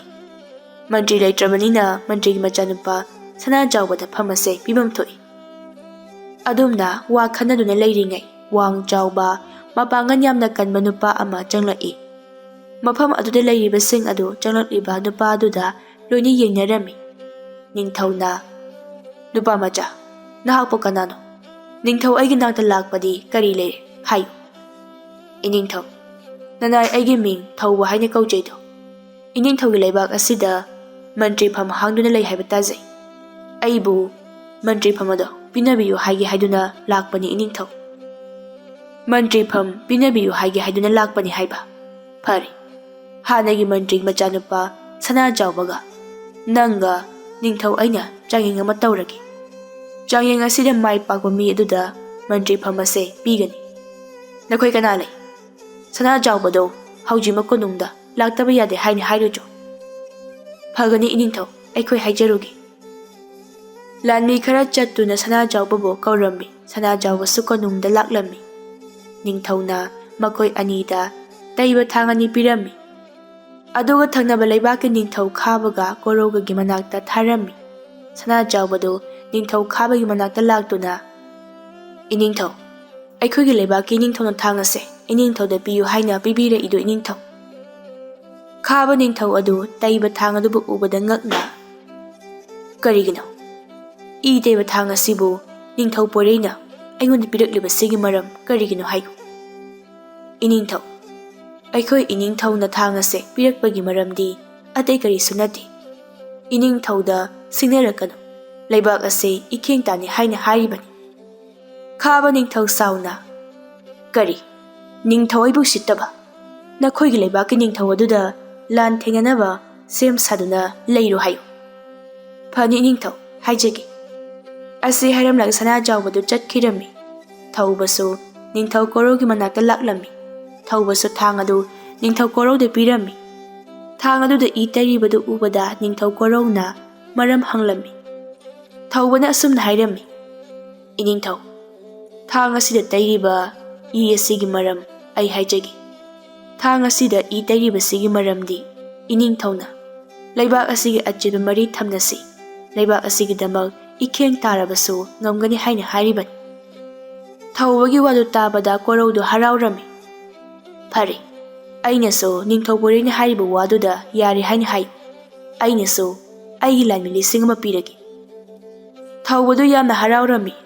ꯃꯟꯇ꯭ꯔꯤ ꯂꯩꯇ꯭ꯔꯕꯅꯤꯅ ꯃꯟꯇ꯭ꯔꯤꯒꯤ ꯃꯆꯥꯅꯨꯄꯥ ꯁꯅꯥꯖꯥꯎꯕꯗ ꯐꯝ ꯑꯁꯦ ꯄꯤꯐꯝ ꯊꯣꯛꯏ꯫ ꯑꯗꯨꯝꯅ ꯋꯥ ꯈꯟꯅꯗꯨꯅ ꯂꯩꯔꯤꯉꯩ, ꯋꯥꯡ ꯆꯥꯎꯕ, ꯃꯄꯥꯡꯒꯜ ꯌꯥꯝꯅ ꯀꯟꯕ ꯅꯨꯄꯥ ꯑꯃ ꯆꯪꯂꯛꯏ꯫ ꯃꯐꯝ ꯑꯗꯨꯗ ꯂꯩꯔꯤꯕꯁꯤꯡ ꯑꯗꯨ ꯆꯪꯂꯛꯂꯤꯕ ꯅꯨꯄꯥ ꯑꯗꯨꯗ ꯂꯣꯏꯅ ꯌꯦꯡꯅꯔꯝꯃꯤ꯫ ꯅꯤꯡꯊꯧꯅ, "ꯅꯨꯄꯥ ꯃꯆꯥ, ꯅꯍꯥꯛꯄꯨ ꯀꯅꯥꯅꯣ? ꯅꯤꯡꯊꯧ ꯑꯩꯒꯤ ꯅꯥꯛꯇ ꯂꯥꯛꯄꯗꯤ ꯀꯔꯤ ꯂꯩꯔꯦ? ꯍꯥꯏꯌꯨ꯫" "ꯏꯅꯤꯡꯊꯧ, ꯅꯅꯥꯏ ꯑꯩꯒꯤ ꯃꯤꯡ ꯊꯧꯕ ꯍꯥꯏꯅ ꯀꯧꯖꯩꯗꯣ꯫ ꯏꯅꯤꯡꯊꯧꯒꯤ ꯂꯩꯕꯥꯛ ꯑꯁꯤꯗ ꯃꯟꯇ꯭ꯔꯤ ꯐꯝ ꯍꯥꯡꯗꯨꯅ ꯂꯩ ꯍꯥꯏꯕ ꯇꯥꯖꯩ꯫ ꯑꯩꯕꯨ ꯃꯟꯇ꯭ꯔꯤ ꯐꯝ ꯑꯗꯣ ꯄꯤꯅꯕꯤꯌꯨ ꯍꯥꯏꯒꯦ ꯍꯥꯏꯗꯨꯅ ꯂꯥꯛꯄꯅꯤ ꯏꯅꯤꯡꯊꯧ꯫" "ꯃꯟꯇ꯭ꯔꯤ ꯐꯝ ꯄꯤꯅꯕꯤꯌꯨ ꯍꯥꯏꯒꯦ ꯍꯥꯏꯗꯨꯅ ꯂꯥꯛꯄꯅꯤ ꯍꯥꯏꯕ? ꯐꯔꯦ, ꯍꯥꯟꯅꯒꯤ ꯃꯟꯇ꯭ꯔꯤ ꯃꯆꯥꯅꯨꯄꯥ ꯁꯅꯥꯖꯥꯎꯕꯒ ꯅꯪꯒ ꯅꯤꯡꯊꯧ ꯑꯩꯅ ꯆꯥꯡꯌꯦꯡ ꯑꯃ ꯇꯧꯔꯒꯦ꯫ ꯆꯥꯡꯌꯦꯡ ꯑꯁꯤꯗ ꯃꯥꯏ ꯄꯥꯛꯄ ꯃꯤ ꯑꯗꯨꯗ ꯃꯟꯇ꯭ꯔꯤ ꯐꯝ ꯑꯁꯦ ꯄꯤꯒꯅꯤ꯫ ꯅꯈꯣꯏ ꯀꯅꯥ ꯂꯩ? ꯁꯅꯥꯖꯥꯎꯕꯗꯣ ꯍꯧꯖꯤꯛꯃꯛ ꯀꯣꯅꯨꯡꯗ ꯂꯥꯛꯇꯕ ꯌꯥꯗꯦ ꯍꯥꯏꯅ ꯍꯥꯏꯔꯨꯆꯣ꯫" "ꯐꯒꯅꯤ ꯏꯅꯤꯡꯊꯧ, ꯑꯩꯈꯣꯏ ꯍꯥꯏꯖꯔꯨꯒꯦ꯫" ꯂꯥꯟꯃꯤ ꯈꯔ ꯆꯠꯇꯨꯅ ꯁꯅꯥꯖꯥꯎꯕꯕꯨ ꯀꯧꯔꯝꯃꯤ꯫ ꯁꯅꯥꯖꯥꯎꯕꯁꯨ ꯀꯣꯅꯨꯡꯗ ꯂꯥꯛꯂꯝꯃꯤ꯫ ꯅꯤꯡꯊꯧꯅ ꯃꯈꯣꯏ ꯑꯅꯤꯗ ꯇꯩꯕ ꯊꯥꯡ ꯑꯅꯤ ꯄꯤꯔꯝꯃꯤ꯫ ꯑꯗꯨꯒ ꯊꯪꯅꯕ ꯂꯩꯕꯥꯛꯀꯤ ꯅꯤꯡꯊꯧ ꯈꯥꯕꯒ ꯀꯣꯔꯧꯒꯒꯤ ꯃꯅꯥꯛꯇ ꯊꯥꯔꯝꯃꯤ꯫ ꯁꯅꯥꯖꯥꯎꯕꯗꯨ ꯅꯤꯡꯊꯧ ꯈꯥꯕꯒꯤ ꯃꯅꯥꯛꯇ ꯂꯥꯛꯇꯨꯅ, "ꯏꯅꯤꯡꯊꯧ, ꯑꯩꯈꯣꯏꯒꯤ ꯂꯩꯕꯥꯛꯀꯤ ꯅꯤꯡꯊꯧꯅ ꯊꯥꯡ ꯑꯁꯦ ꯏꯅꯤꯡꯊꯧꯗ ꯄꯤꯌꯨ ꯍꯥꯏꯅ ꯄꯤꯕꯤꯔꯛꯏꯗꯣ ꯏꯅꯤꯡꯊꯧ꯫" ꯈꯥꯕ ꯅꯤꯡꯊꯧ ꯑꯗꯨ ꯇꯩꯕ ꯊꯥꯡ ꯑꯗꯨꯕꯨ ꯎꯕꯗ ꯉꯛꯅ, "ꯀꯔꯤꯒꯤꯅꯣ? ꯏ ꯇꯩꯕ ꯊꯥꯡ ꯑꯁꯤꯕꯨ ꯅꯤꯡꯊꯧ ꯄꯣꯏꯔꯩꯅ ꯑꯩꯉꯣꯟꯗ ꯄꯤꯔꯛꯂꯤꯕꯁꯤꯒꯤ ꯃꯔꯝ ꯀꯔꯤꯒꯤꯅꯣ ꯍꯥꯏꯌꯨ꯫" "ꯏꯅꯤꯡꯊꯧ, ꯑꯩꯈꯣꯏ ꯏꯅꯤꯡꯊꯧꯅ ꯊꯥꯡ ꯑꯁꯦ ꯄꯤꯔꯛꯄꯒꯤ ꯃꯔꯝꯗꯤ ꯑꯇꯩ ꯀꯔꯤꯁꯨ ꯅꯠꯇꯦ꯫ ꯏꯅꯤꯡꯊꯧꯗ ꯁꯤꯡꯅꯔꯛꯀꯅꯨ꯫ ꯂꯩꯕꯥꯛ ꯑꯁꯦ ꯏꯈꯦꯡ ꯇꯥꯅꯤ ꯍꯥꯏꯅ ꯍꯥꯏꯔꯤꯕꯅꯤ꯫" ꯈꯥꯕ ꯅꯤꯡꯊꯧ ꯁꯥꯎꯅ, "ꯀꯔꯤ? ꯅꯤꯡꯊꯧ ꯑꯩꯕꯨ ꯎꯁꯤꯠꯇꯕ? ꯅꯈꯣꯏꯒꯤ ꯂꯩꯕꯥꯛꯀꯤ ꯅꯤꯡꯊꯧ ꯑꯗꯨꯗ ꯂꯥꯟ ꯊꯦꯡꯅꯅꯕ ꯁꯦꯝ ꯁꯥꯗꯨꯅ ꯂꯩꯔꯨ ꯍꯥꯏꯌꯨ꯫" "ꯐꯅꯤ ꯏꯅꯤꯡꯊꯧ, ꯍꯥꯏꯖꯒꯦ꯫" ꯑꯁꯤ ꯍꯥꯏꯔꯝꯂꯒ ꯁꯅꯥꯖꯥꯎꯕꯗꯨ ꯆꯠꯈꯤꯔꯝꯃꯤ꯫ ꯊꯧꯕꯁꯨ ꯅꯤꯡꯊꯧ ꯀꯣꯔꯧꯒꯤ ꯃꯅꯥꯛꯇ ꯂꯥꯛꯂꯝꯃꯤ꯫ ꯊꯧꯕꯁꯨ ꯊꯥꯡ ꯑꯗꯨ ꯅꯤꯡꯊꯧ ꯀꯣꯔꯧꯗ ꯄꯤꯔꯝꯃꯤ꯫ ꯊꯥꯡ ꯑꯗꯨꯗ ꯏ ꯇꯩꯔꯤꯕꯗꯨ ꯎꯕꯗ ꯅꯤꯡꯊꯧ ꯀꯣꯔꯧꯅ ꯃꯔꯝ ꯍꯪꯂꯝꯃꯤ꯫ ꯊꯧꯕꯅ ꯑꯁꯨꯝꯅ ꯍꯥꯏꯔꯝꯃꯤ, "ꯏꯅꯤꯡꯊꯧ, ꯊꯥꯡ ꯑꯁꯤꯗ ꯇꯩꯔꯤꯕ ꯏ ꯑꯁꯤꯒꯤ ꯃꯔꯝ ꯑꯩ ꯍꯥꯏꯖꯒꯦ꯫ ꯊꯥꯡ ꯑꯁꯤꯗ ꯏ ꯇꯩꯔꯤꯕꯁꯤꯒꯤ ꯃꯔꯝꯗꯤ ꯏꯅꯤꯡꯊꯧꯅ ꯂꯩꯕꯥꯛ ꯑꯁꯤꯒꯤ ꯑꯆꯦꯠꯄ ꯃꯔꯤ ꯊꯝꯅꯁꯤ, ꯂꯩꯕꯥꯛ ꯑꯁꯤꯒꯤꯗꯃꯛ ꯏꯈꯦꯡ ꯇꯥꯔꯕꯁꯨ ꯉꯝꯒꯅꯤ ꯍꯥꯏꯅ ꯍꯥꯏꯔꯤꯕꯅꯤ꯫ ꯊꯧꯕꯒꯤ ꯋꯥꯗꯨ ꯇꯥꯕꯗ ꯀꯣꯔꯧꯗꯨ ꯍꯔꯥꯎꯔꯝꯃꯤ꯫ "ꯐꯔꯦ, ꯑꯩꯅꯁꯨ ꯅꯤꯡꯊꯧ ꯄꯣꯏꯔꯩꯅ ꯍꯥꯏꯔꯤꯕ ꯋꯥꯗꯨꯗ ꯌꯥꯔꯦ ꯍꯥꯏꯅ ꯍꯥꯏ꯫ ꯑꯩꯅꯁꯨ ꯑꯩꯒꯤ ꯂꯥꯟꯃꯤ ꯂꯤꯁꯤꯡ ꯑꯃ ꯄꯤꯔꯒꯦ"꯫ ꯊꯧꯕꯗꯨ ꯌꯥꯝꯅ ꯍꯔꯥꯎꯔꯝꯃꯤ꯫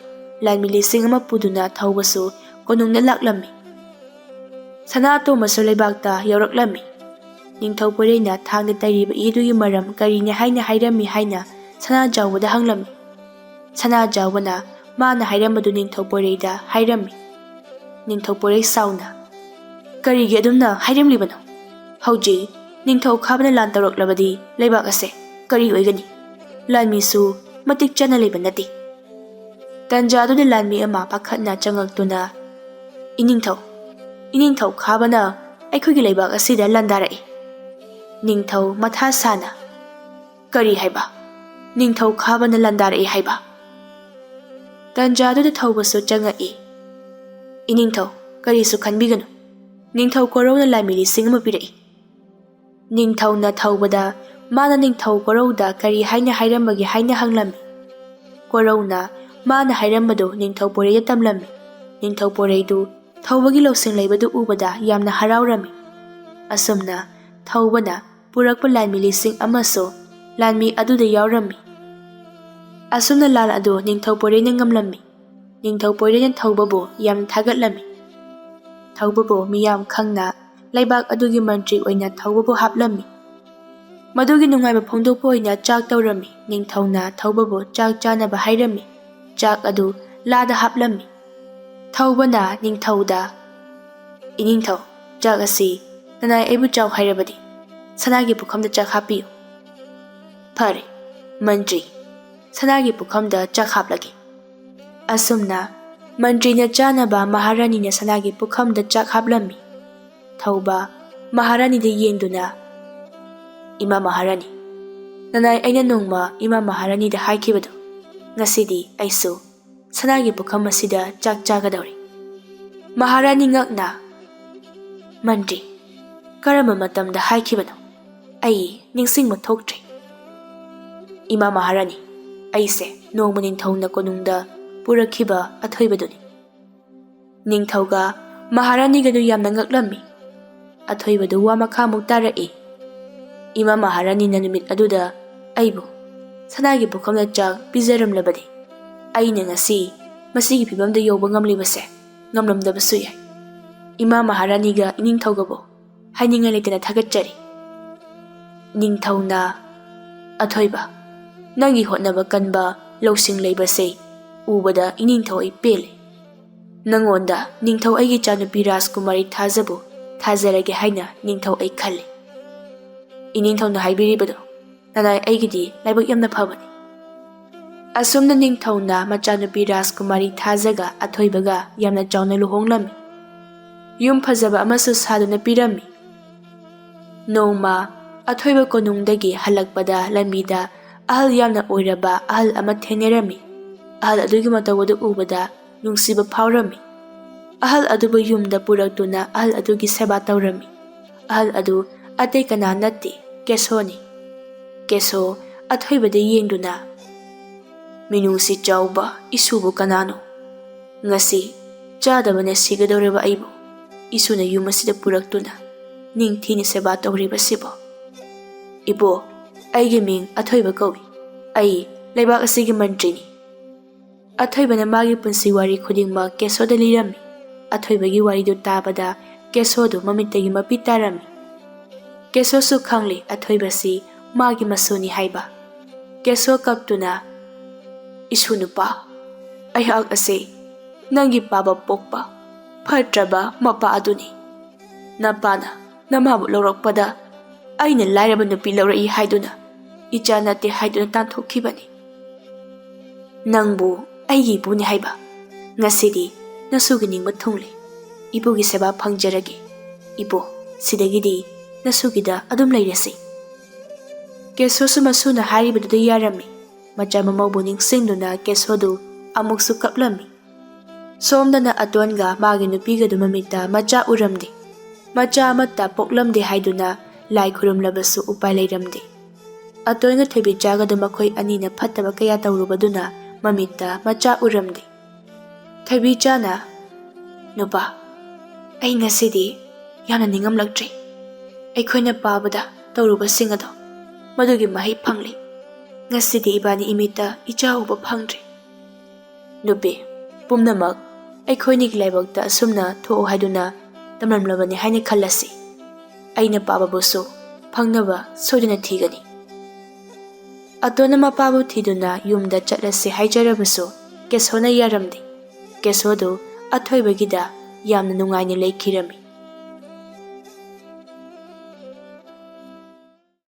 ꯂꯥꯟꯃꯤ ꯂꯤꯁꯤꯡ ꯑꯃ ꯄꯨꯗꯨꯅ ꯊꯧꯕꯁꯨ ꯀꯣꯅꯨꯡꯗ ꯂꯥꯛꯂꯝꯃꯤ꯫ ꯁꯅꯥ ꯇꯣꯝꯕꯁꯨ ꯂꯩꯕꯥꯛꯇ ꯌꯧꯔꯛꯂꯝꯃꯤ꯫ ꯅꯤꯡꯊꯧ ꯄꯣꯏꯔꯩꯅ ꯊꯥꯡꯗ ꯇꯩꯔꯤꯕ ꯏꯗꯨꯒꯤ ꯃꯔꯝ ꯀꯔꯤꯅꯤ ꯍꯥꯏꯅ ꯍꯥꯏꯔꯝꯃꯤ ꯍꯥꯏꯅ ꯁꯅꯥꯖꯥꯎꯕꯗ ꯍꯪꯂꯝꯃꯤ꯫ ꯁꯅꯥꯖꯥꯎꯕꯅ ꯃꯥꯅ ꯍꯥꯏꯔꯝꯕꯗꯨ ꯅꯤꯡꯊꯧ ꯄꯣꯏꯔꯩꯗ ꯍꯥꯏꯔꯝꯃꯤ꯫ ꯅꯤꯡꯊꯧ ꯄꯣꯏꯔꯩ ꯁꯥꯎꯅ, "ꯀꯔꯤꯒꯤ ꯑꯗꯨꯝꯅ ꯍꯥꯏꯔꯝꯂꯤꯕꯅꯣ? ꯍꯧꯖꯤꯛ ꯅꯤꯡꯊꯧ ꯈꯥꯕꯅ ꯂꯥꯟ ꯇꯧꯔꯛꯂꯕꯗꯤ ꯂꯩꯕꯥꯛ ꯑꯁꯦ ꯀꯔꯤ ꯑꯣꯏꯒꯅꯤ? ꯂꯥꯟꯃꯤꯁꯨ ꯃꯇꯤꯛ ꯆꯥꯅ ꯂꯩꯕ ꯅꯠꯇꯦ"꯫ ꯇꯟꯖꯥꯗꯨꯗ ꯂꯥꯟꯃꯤ ꯑꯃ ꯄꯥꯈꯠꯅ ꯆꯪꯉꯛꯇꯨꯅ, "ꯏꯅꯤꯡꯊꯧ, ꯏꯅꯤꯡꯊꯧ ꯈꯥꯕꯅ ꯑꯩꯈꯣꯏꯒꯤ ꯂꯩꯕꯥꯛ ꯑꯁꯤꯗ ꯂꯥꯟꯗꯥꯔꯛꯏ"꯫ ꯅꯤꯡꯊꯧ ꯃꯊꯥ ꯁꯥꯅ, "ꯀꯔꯤ ꯍꯥꯏꯕ? ꯅꯤꯡꯊꯧ ꯈꯥꯕꯅ ꯂꯥꯟꯗꯥꯔꯛꯏ ꯍꯥꯏꯕ?" ꯇꯟꯖꯥꯗꯨꯗ ꯊꯧꯕꯁꯨ ꯆꯪꯉꯛꯏ꯫ "ꯏꯅꯤꯡꯊꯧ, ꯀꯔꯤꯁꯨ ꯈꯟꯕꯤꯒꯅꯨ꯫ ꯅꯤꯡꯊꯧ ꯀꯣꯔꯧꯅ ꯂꯥꯟꯃꯤ ꯂꯤꯁꯤꯡ ꯑꯃ ꯄꯤꯔꯛꯏ"꯫ ꯅꯤꯡꯊꯧꯅ ꯊꯧꯕꯗ ꯃꯥꯅ ꯅꯤꯡꯊꯧ ꯀꯣꯔꯧꯗ ꯀꯔꯤ ꯍꯥꯏꯅ ꯍꯥꯏꯔꯝꯕꯒꯦ ꯍꯥꯏꯅ ꯍꯪꯂꯝꯃꯤ꯫ ꯀꯣꯔꯧꯅ ꯃꯥꯅ ꯍꯥꯏꯔꯝꯕꯗꯨ ꯅꯤꯡꯊꯧ ꯄꯣꯏꯔꯩꯗ ꯇꯝꯂꯝꯃꯤ꯫ ꯅꯤꯡꯊꯧ ꯄꯣꯏꯔꯩꯗꯨ ꯊꯧꯕꯒꯤ ꯂꯧꯁꯤꯡ ꯂꯩꯕꯗꯨ ꯎꯕꯗ ꯌꯥꯝꯅ ꯍꯔꯥꯎꯔꯝꯃꯤ꯫ ꯑꯁꯨꯝꯅ ꯊꯧꯕꯅ ꯄꯨꯔꯛꯄ ꯂꯥꯟꯃꯤ ꯂꯤꯁꯤꯡ ꯑꯃꯁꯨ ꯂꯥꯟꯃꯤ ꯑꯗꯨꯗ ꯌꯥꯎꯔꯝꯃꯤ꯫ ꯑꯁꯨꯝꯅ ꯂꯥꯟ ꯑꯗꯨ ꯅꯤꯡꯊꯧ ꯄꯣꯏꯔꯩꯅ ꯉꯝꯂꯝꯃꯤ꯫ ꯅꯤꯡꯊꯧ ꯄꯣꯏꯔꯩꯅ ꯊꯧꯕꯕꯨ ꯌꯥꯝ ꯊꯥꯒꯠꯂꯝꯃꯤ꯫ ꯊꯧꯕꯕꯨ ꯃꯤꯌꯥꯝ ꯈꯪꯅ ꯂꯩꯕꯥꯛ ꯑꯗꯨꯒꯤ ꯃꯟꯇ꯭ꯔꯤ ꯑꯣꯏꯅ ꯊꯧꯕꯕꯨ ꯍꯥꯞꯂꯝꯃꯤ꯫ ꯃꯗꯨꯒꯤ ꯅꯨꯡꯉꯥꯏꯕ ꯐꯣꯡꯗꯣꯛꯄ ꯑꯣꯏꯅ ꯆꯥꯛ ꯇꯧꯔꯝꯃꯤ꯫ ꯅꯤꯡꯊꯧꯅ ꯊꯧꯕꯕꯨ ꯆꯥꯛ ꯆꯥꯅꯕ ꯍꯥꯏꯔꯝꯃꯤ꯫ ꯆꯥꯛ ꯑꯗꯨ ꯂꯥꯗ ꯍꯥꯞꯂꯝꯃꯤ꯫ ꯊꯧꯕꯅ ꯅꯤꯡꯊꯧꯗ, "ꯏꯅꯤꯡꯊꯧ, ꯆꯥꯛ ꯑꯁꯤ ꯅꯅꯥꯏ ꯑꯩꯕꯨ ꯆꯥꯎ ꯍꯥꯏꯔꯕꯗꯤ ꯁꯅꯥꯒꯤ ꯄꯨꯈꯝꯗ ꯆꯥꯛ ꯍꯥꯞꯄꯤꯌꯨ"꯫ "ꯐꯔꯦ, ꯃꯟꯇ꯭ꯔꯤ, ꯁꯅꯥꯒꯤ ꯄꯨꯈꯝꯗ ꯆꯥꯛ ꯍꯥꯞꯂꯒꯦ"꯫ ꯑꯁꯨꯝꯅ ꯃꯟꯇ꯭ꯔꯤꯅ ꯆꯥꯅꯕ ꯃꯍꯥꯔꯥꯅꯤꯅ ꯁꯅꯥꯒꯤ ꯄꯨꯈꯝꯗ ꯆꯥꯛ ꯍꯥꯞꯂꯝꯃꯤ꯫ ꯊꯧꯕ ꯃꯍꯥꯔꯥꯅꯤꯗ ꯌꯦꯡꯗꯨꯅ, "ꯏꯃꯥ ꯃꯍꯥꯔꯥꯅꯤ, ꯅꯅꯥꯏ ꯑꯩꯅ ꯅꯣꯡꯃ ꯏꯃꯥ ꯃꯍꯥꯔꯥꯅꯤꯗ ꯍꯥꯏꯈꯤꯕꯗꯣ, ꯉꯁꯤꯗꯤ ꯑꯩꯁꯨ ꯁꯅꯥꯒꯤ ꯄꯨꯈꯝ ꯑꯁꯤꯗ ꯆꯥꯛ ꯆꯥꯒꯗꯧꯔꯤ"꯫ ꯃꯍꯥꯔꯥꯅꯤ ꯉꯛꯅ, "ꯃꯟꯇ꯭ꯔꯤ, ꯀꯔꯝꯕ ꯃꯇꯝꯗ ꯍꯥꯏꯈꯤꯕꯅꯣ? ꯑꯩ ꯅꯤꯡꯁꯤꯡꯕ ꯊꯣꯛꯇ꯭ꯔꯦ꯫ ꯏꯃꯥ ꯃꯍꯥꯔꯥꯅꯤ, ꯑꯩꯁꯦ ꯅꯣꯡꯃ ꯅꯤꯡꯊꯧꯅ ꯀꯣꯅꯨꯡꯗ ꯄꯨꯔꯛꯈꯤꯕ ꯑꯊꯣꯏꯕꯗꯨꯅꯤ꯫ ꯅꯤꯡꯊꯧꯒ ꯃꯍꯥꯔꯥꯅꯤꯒꯗꯨ ꯌꯥꯝꯅ ꯉꯛꯂꯝꯃꯤ꯫ ꯑꯊꯣꯏꯕꯗꯨ ꯋꯥ ꯃꯈꯥꯃꯨꯛ ꯇꯥꯔꯛꯏ꯫ ꯏꯃꯥ ꯃꯍꯥꯔꯥꯅꯤꯅ ꯅꯨꯃꯤꯠ ꯑꯗꯨꯗ ꯑꯩꯕꯨ ꯁꯅꯥꯒꯤ ꯄꯨꯈꯝꯗ ꯆꯥꯛ ꯄꯤꯖꯔꯝꯂꯕꯗꯤ ꯑꯩꯅ ꯉꯁꯤ ꯃꯁꯤꯒꯤ ꯐꯤꯕꯝꯗ ꯌꯧꯕ ꯉꯝꯂꯤꯕꯁꯦ ꯉꯝꯂꯝꯗꯕꯁꯨ ꯌꯥꯏ꯫ ꯏꯃꯥ ꯃꯍꯥꯔꯥꯅꯤꯒ ꯏꯅꯤꯡꯊꯧꯒꯕꯨ ꯍꯥꯏꯅꯤꯡꯉꯥꯏ ꯂꯩꯇꯅ ꯊꯥꯒꯠꯆꯔꯤ꯫ ꯅꯤꯡꯊꯧꯅ, "ꯑꯊꯣꯏꯕ, ꯅꯪꯒꯤ ꯍꯣꯠꯅꯕ ꯀꯟꯕ ꯂꯧꯁꯤꯡ ꯂꯩꯕꯁꯦ ꯎꯕꯗ ꯏꯅꯤꯡꯊꯧ ꯑꯩ ꯄꯦꯜꯂꯦ꯫ ꯅꯪꯉꯣꯟꯗ ꯅꯤꯡꯊꯧ ꯑꯩꯒꯤ ꯏꯆꯥꯅꯨꯄꯤ ꯔꯥꯖꯀꯨꯃꯥꯔꯤ ꯊꯥꯖꯕꯨ ꯊꯥꯖꯔꯒꯦ ꯍꯥꯏꯅ ꯅꯤꯡꯊꯧ ꯑꯩ ꯈꯜꯂꯤ꯫ ꯏꯅꯤꯡꯊꯧꯅ ꯍꯥꯏꯕꯤꯔꯤꯕꯗꯣ ꯅꯅꯥꯏ ꯑꯩꯒꯤꯗꯤ ꯂꯥꯏꯕꯛ ꯌꯥꯝꯅ ꯐꯕꯅꯤ꯫" ꯑꯁꯨꯝꯅ ꯅꯤꯡꯊꯧꯅ ꯃꯆꯥꯅꯨꯄꯤ ꯔꯥꯖꯀꯨꯃꯥꯔꯤ ꯊꯥꯖꯒ ꯑꯊꯣꯏꯕꯒ ꯌꯥꯝꯅ ꯆꯥꯎꯅ ꯂꯨꯍꯣꯡꯂꯝꯃꯤ꯫ ꯌꯨꯝ ꯐꯖꯕ ꯑꯃꯁꯨ ꯁꯥꯗꯨꯅ ꯄꯤꯔꯝꯃꯤ꯫ ꯅꯣꯡꯃ ꯑꯊꯣꯏꯕ ꯀꯣꯅꯨꯡꯗꯒꯤ ꯍꯜꯂꯛꯄꯗ ꯂꯝꯕꯤꯗ ꯑꯍꯜ ꯌꯥꯝꯅ ꯑꯣꯏꯔꯕ ꯑꯍꯜ ꯑꯃ ꯊꯦꯡꯅꯔꯝꯃꯤ꯫ ꯑꯍꯜ ꯑꯗꯨꯒꯤ ꯃꯇꯧ ꯑꯗꯨ ꯎꯕꯗ ꯅꯨꯡꯁꯤꯕ ꯐꯥꯎꯔꯝꯃꯤ꯫ ꯑꯍꯜ ꯑꯗꯨꯕꯨ ꯌꯨꯝꯗ ꯄꯨꯔꯛꯇꯨꯅ ꯑꯍꯜ ꯑꯗꯨꯒꯤ ꯁꯦꯕꯥ ꯇꯧꯔꯝꯃꯤ꯫ ꯑꯍꯜ ꯑꯗꯨ ꯑꯇꯩ ꯀꯅꯥ ꯅꯠꯇꯦ, ꯀꯦꯁꯣꯅꯤ꯫ ꯀꯦꯁꯣ ꯑꯊꯣꯏꯕꯗ ꯌꯦꯡꯗꯨꯅ, "ꯃꯤꯅꯨꯡꯁꯤ ꯆꯥꯎꯕ ꯏꯁꯨꯕꯨ ꯀꯅꯥꯅꯣ? ꯉꯁꯤ ꯆꯥꯗꯕꯅ ꯁꯤꯒꯗꯧꯔꯕ ꯑꯩꯕꯨ ꯏꯁꯨꯅ ꯌꯨꯝ ꯑꯁꯤꯗ ꯄꯨꯔꯛꯇꯨꯅ ꯅꯤꯡꯊꯤꯅ ꯁꯦꯕꯥ ꯇꯧꯔꯤꯕꯁꯤꯕꯣ?" "ꯏꯕꯣ, ꯑꯩꯒꯤ ꯃꯤꯡ ꯑꯊꯣꯏꯕ ꯀꯧꯏ꯫ ꯑꯩ ꯂꯩꯕꯥꯛ ꯑꯁꯤꯒꯤ ꯃꯟꯇ꯭ꯔꯤꯅꯤ꯫" ꯑꯊꯣꯏꯕꯅ ꯃꯥꯒꯤ ꯄꯨꯟꯁꯤ ꯋꯥꯔꯤ ꯈꯨꯗꯤꯡꯃꯛ ꯀꯦꯁꯣꯗ ꯂꯤꯔꯝꯃꯤ꯫ ꯑꯊꯣꯏꯕꯒꯤ ꯋꯥꯔꯤꯗꯨ ꯇꯥꯕꯗ ꯀꯦꯁꯣꯗꯨ ꯃꯃꯤꯠꯇꯒꯤ ꯃꯄꯤ ꯇꯥꯔꯝꯃꯤ꯫ ꯀꯦꯁꯣꯁꯨ ꯈꯪꯂꯦ ꯑꯊꯣꯏꯕꯁꯤ ꯃꯥꯒꯤ ꯃꯁꯨꯅꯤ ꯍꯥꯏꯕ꯫ ꯀꯦꯁꯣ ꯀꯞꯇꯨꯅ, "ꯏꯁꯨ ꯅꯨꯄꯥ, ꯑꯩꯍꯥꯛ ꯑꯁꯤ ꯅꯪꯒꯤ ꯄꯥꯕ ꯄꯣꯛꯄ ꯐꯠꯇ꯭ꯔꯕ ꯃꯄꯥ ꯑꯗꯨꯅꯤ꯫ ꯅꯄꯥꯅ ꯅꯃꯥꯕꯨ ꯂꯧꯔꯛꯄꯗ ꯑꯩꯅ ꯂꯥꯏꯔꯕ ꯅꯨꯄꯤ ꯂꯧꯔꯛꯏ ꯍꯥꯏꯗꯨꯅ, ꯏꯆꯥ ꯅꯠꯇꯦ ꯍꯥꯏꯗꯨꯅ ꯇꯥꯟꯊꯣꯛꯈꯤꯕꯅꯤ꯫ ꯅꯪꯕꯨ ꯑꯩꯒꯤ ꯏꯄꯨꯅꯤ ꯍꯥꯏꯕ ꯉꯁꯤꯗꯤ ꯅꯁꯨꯒꯤ ꯅꯤꯡꯕ ꯊꯨꯡꯂꯦ꯫ ꯏꯄꯨꯒꯤ ꯁꯦꯕꯥ ꯐꯪꯖꯔꯒꯦ꯫ ꯏꯄꯨ, ꯁꯤꯗꯒꯤꯗꯤ ꯅꯁꯨꯒꯤꯗ ꯑꯗꯨꯝ ꯂꯩꯔꯁꯤ꯫" ꯀꯦꯁꯣꯁꯨ ꯃꯁꯨꯅ ꯍꯥꯏꯔꯤꯕꯗꯨꯗ ꯌꯥꯔꯝꯃꯤ꯫ ꯃꯆꯥ ꯃꯃꯧꯕꯨ ꯅꯤꯡꯁꯤꯡꯗꯨꯅ ꯀꯦꯁꯣꯗꯨ ꯑꯃꯨꯛꯁꯨ ꯀꯞꯂꯝꯃꯤ꯫ ꯁꯣꯝꯗꯅ ꯑꯇꯣꯟꯒ ꯃꯥꯒꯤ ꯅꯨꯄꯤꯒꯗꯨ ꯃꯃꯤꯠꯇ ꯃꯆꯥ ꯎꯔꯝꯗꯦ꯫ ꯃꯆꯥ ꯑꯃꯠꯇ ꯄꯣꯛꯂꯝꯗꯦ ꯍꯥꯏꯗꯨꯅ ꯂꯥꯏ ꯈꯨꯔꯨꯝꯂꯕꯁꯨ ꯎꯄꯥꯏ ꯂꯩꯔꯝꯗꯦ꯫ ꯑꯇꯣꯟꯒ ꯊꯣꯏꯕꯤꯆꯥꯒꯗꯨ ꯃꯈꯣꯏ ꯑꯅꯤꯅ ꯐꯠꯇꯕ ꯀꯌꯥ ꯇꯧꯔꯨꯕꯗꯨꯅ ꯃꯃꯤꯠꯇ ꯃꯆꯥ ꯎꯔꯝꯗꯦ꯫ ꯊꯣꯏꯕꯤꯆꯥꯅ, "ꯅꯨꯄꯥ, ꯑꯩ ꯉꯁꯤꯗꯤ ꯌꯥꯝꯅ ꯅꯤꯡꯉꯝꯂꯛꯇ꯭ꯔꯦ꯫ ꯑꯩꯈꯣꯏꯅ ꯄꯥꯕꯗ ꯇꯧꯔꯨꯕꯁꯤꯡ ꯑꯗꯣ ꯃꯗꯨꯒꯤ ꯃꯍꯩ ꯐꯪꯂꯦ꯫ ꯉꯁꯤꯗꯤ ꯏꯕꯥꯅꯤ ꯏꯃꯤꯠꯇ ꯏꯆꯥ ꯎꯕ ꯐꯪꯗ꯭ꯔꯦ꯫ ꯅꯨꯄꯤ, ꯄꯨꯝꯅꯃꯛ ꯑꯩꯈꯣꯏꯅꯤꯒꯤ ꯂꯥꯏꯕꯛꯇ ꯑꯁꯨꯝꯅ ꯊꯣꯛꯎ ꯍꯥꯏꯗꯨꯅ ꯇꯝꯂꯝꯂꯕꯅꯤ ꯍꯥꯏꯅ ꯈꯜꯂꯁꯤ꯫ ꯑꯩꯅ ꯄꯥꯕꯕꯨꯁꯨ ꯐꯪꯅꯕ ꯁꯣꯏꯗꯅ ꯊꯤꯒꯅꯤ꯫" ꯑꯇꯣꯟꯅ ꯃꯄꯥꯕꯨ ꯊꯤꯗꯨꯅ ꯌꯨꯝꯗ ꯆꯠꯂꯁꯤ ꯍꯥꯏꯖꯔꯕꯁꯨ ꯀꯦꯁꯣꯅ ꯌꯥꯔꯝꯗꯦ꯫ ꯀꯦꯁꯣꯗꯨ ꯑꯊꯣꯏꯕꯒꯤꯗ ꯌꯥꯝꯅ ꯅꯨꯡꯉꯥꯏꯅ ꯂꯩꯈꯤꯔꯝꯃꯤ꯫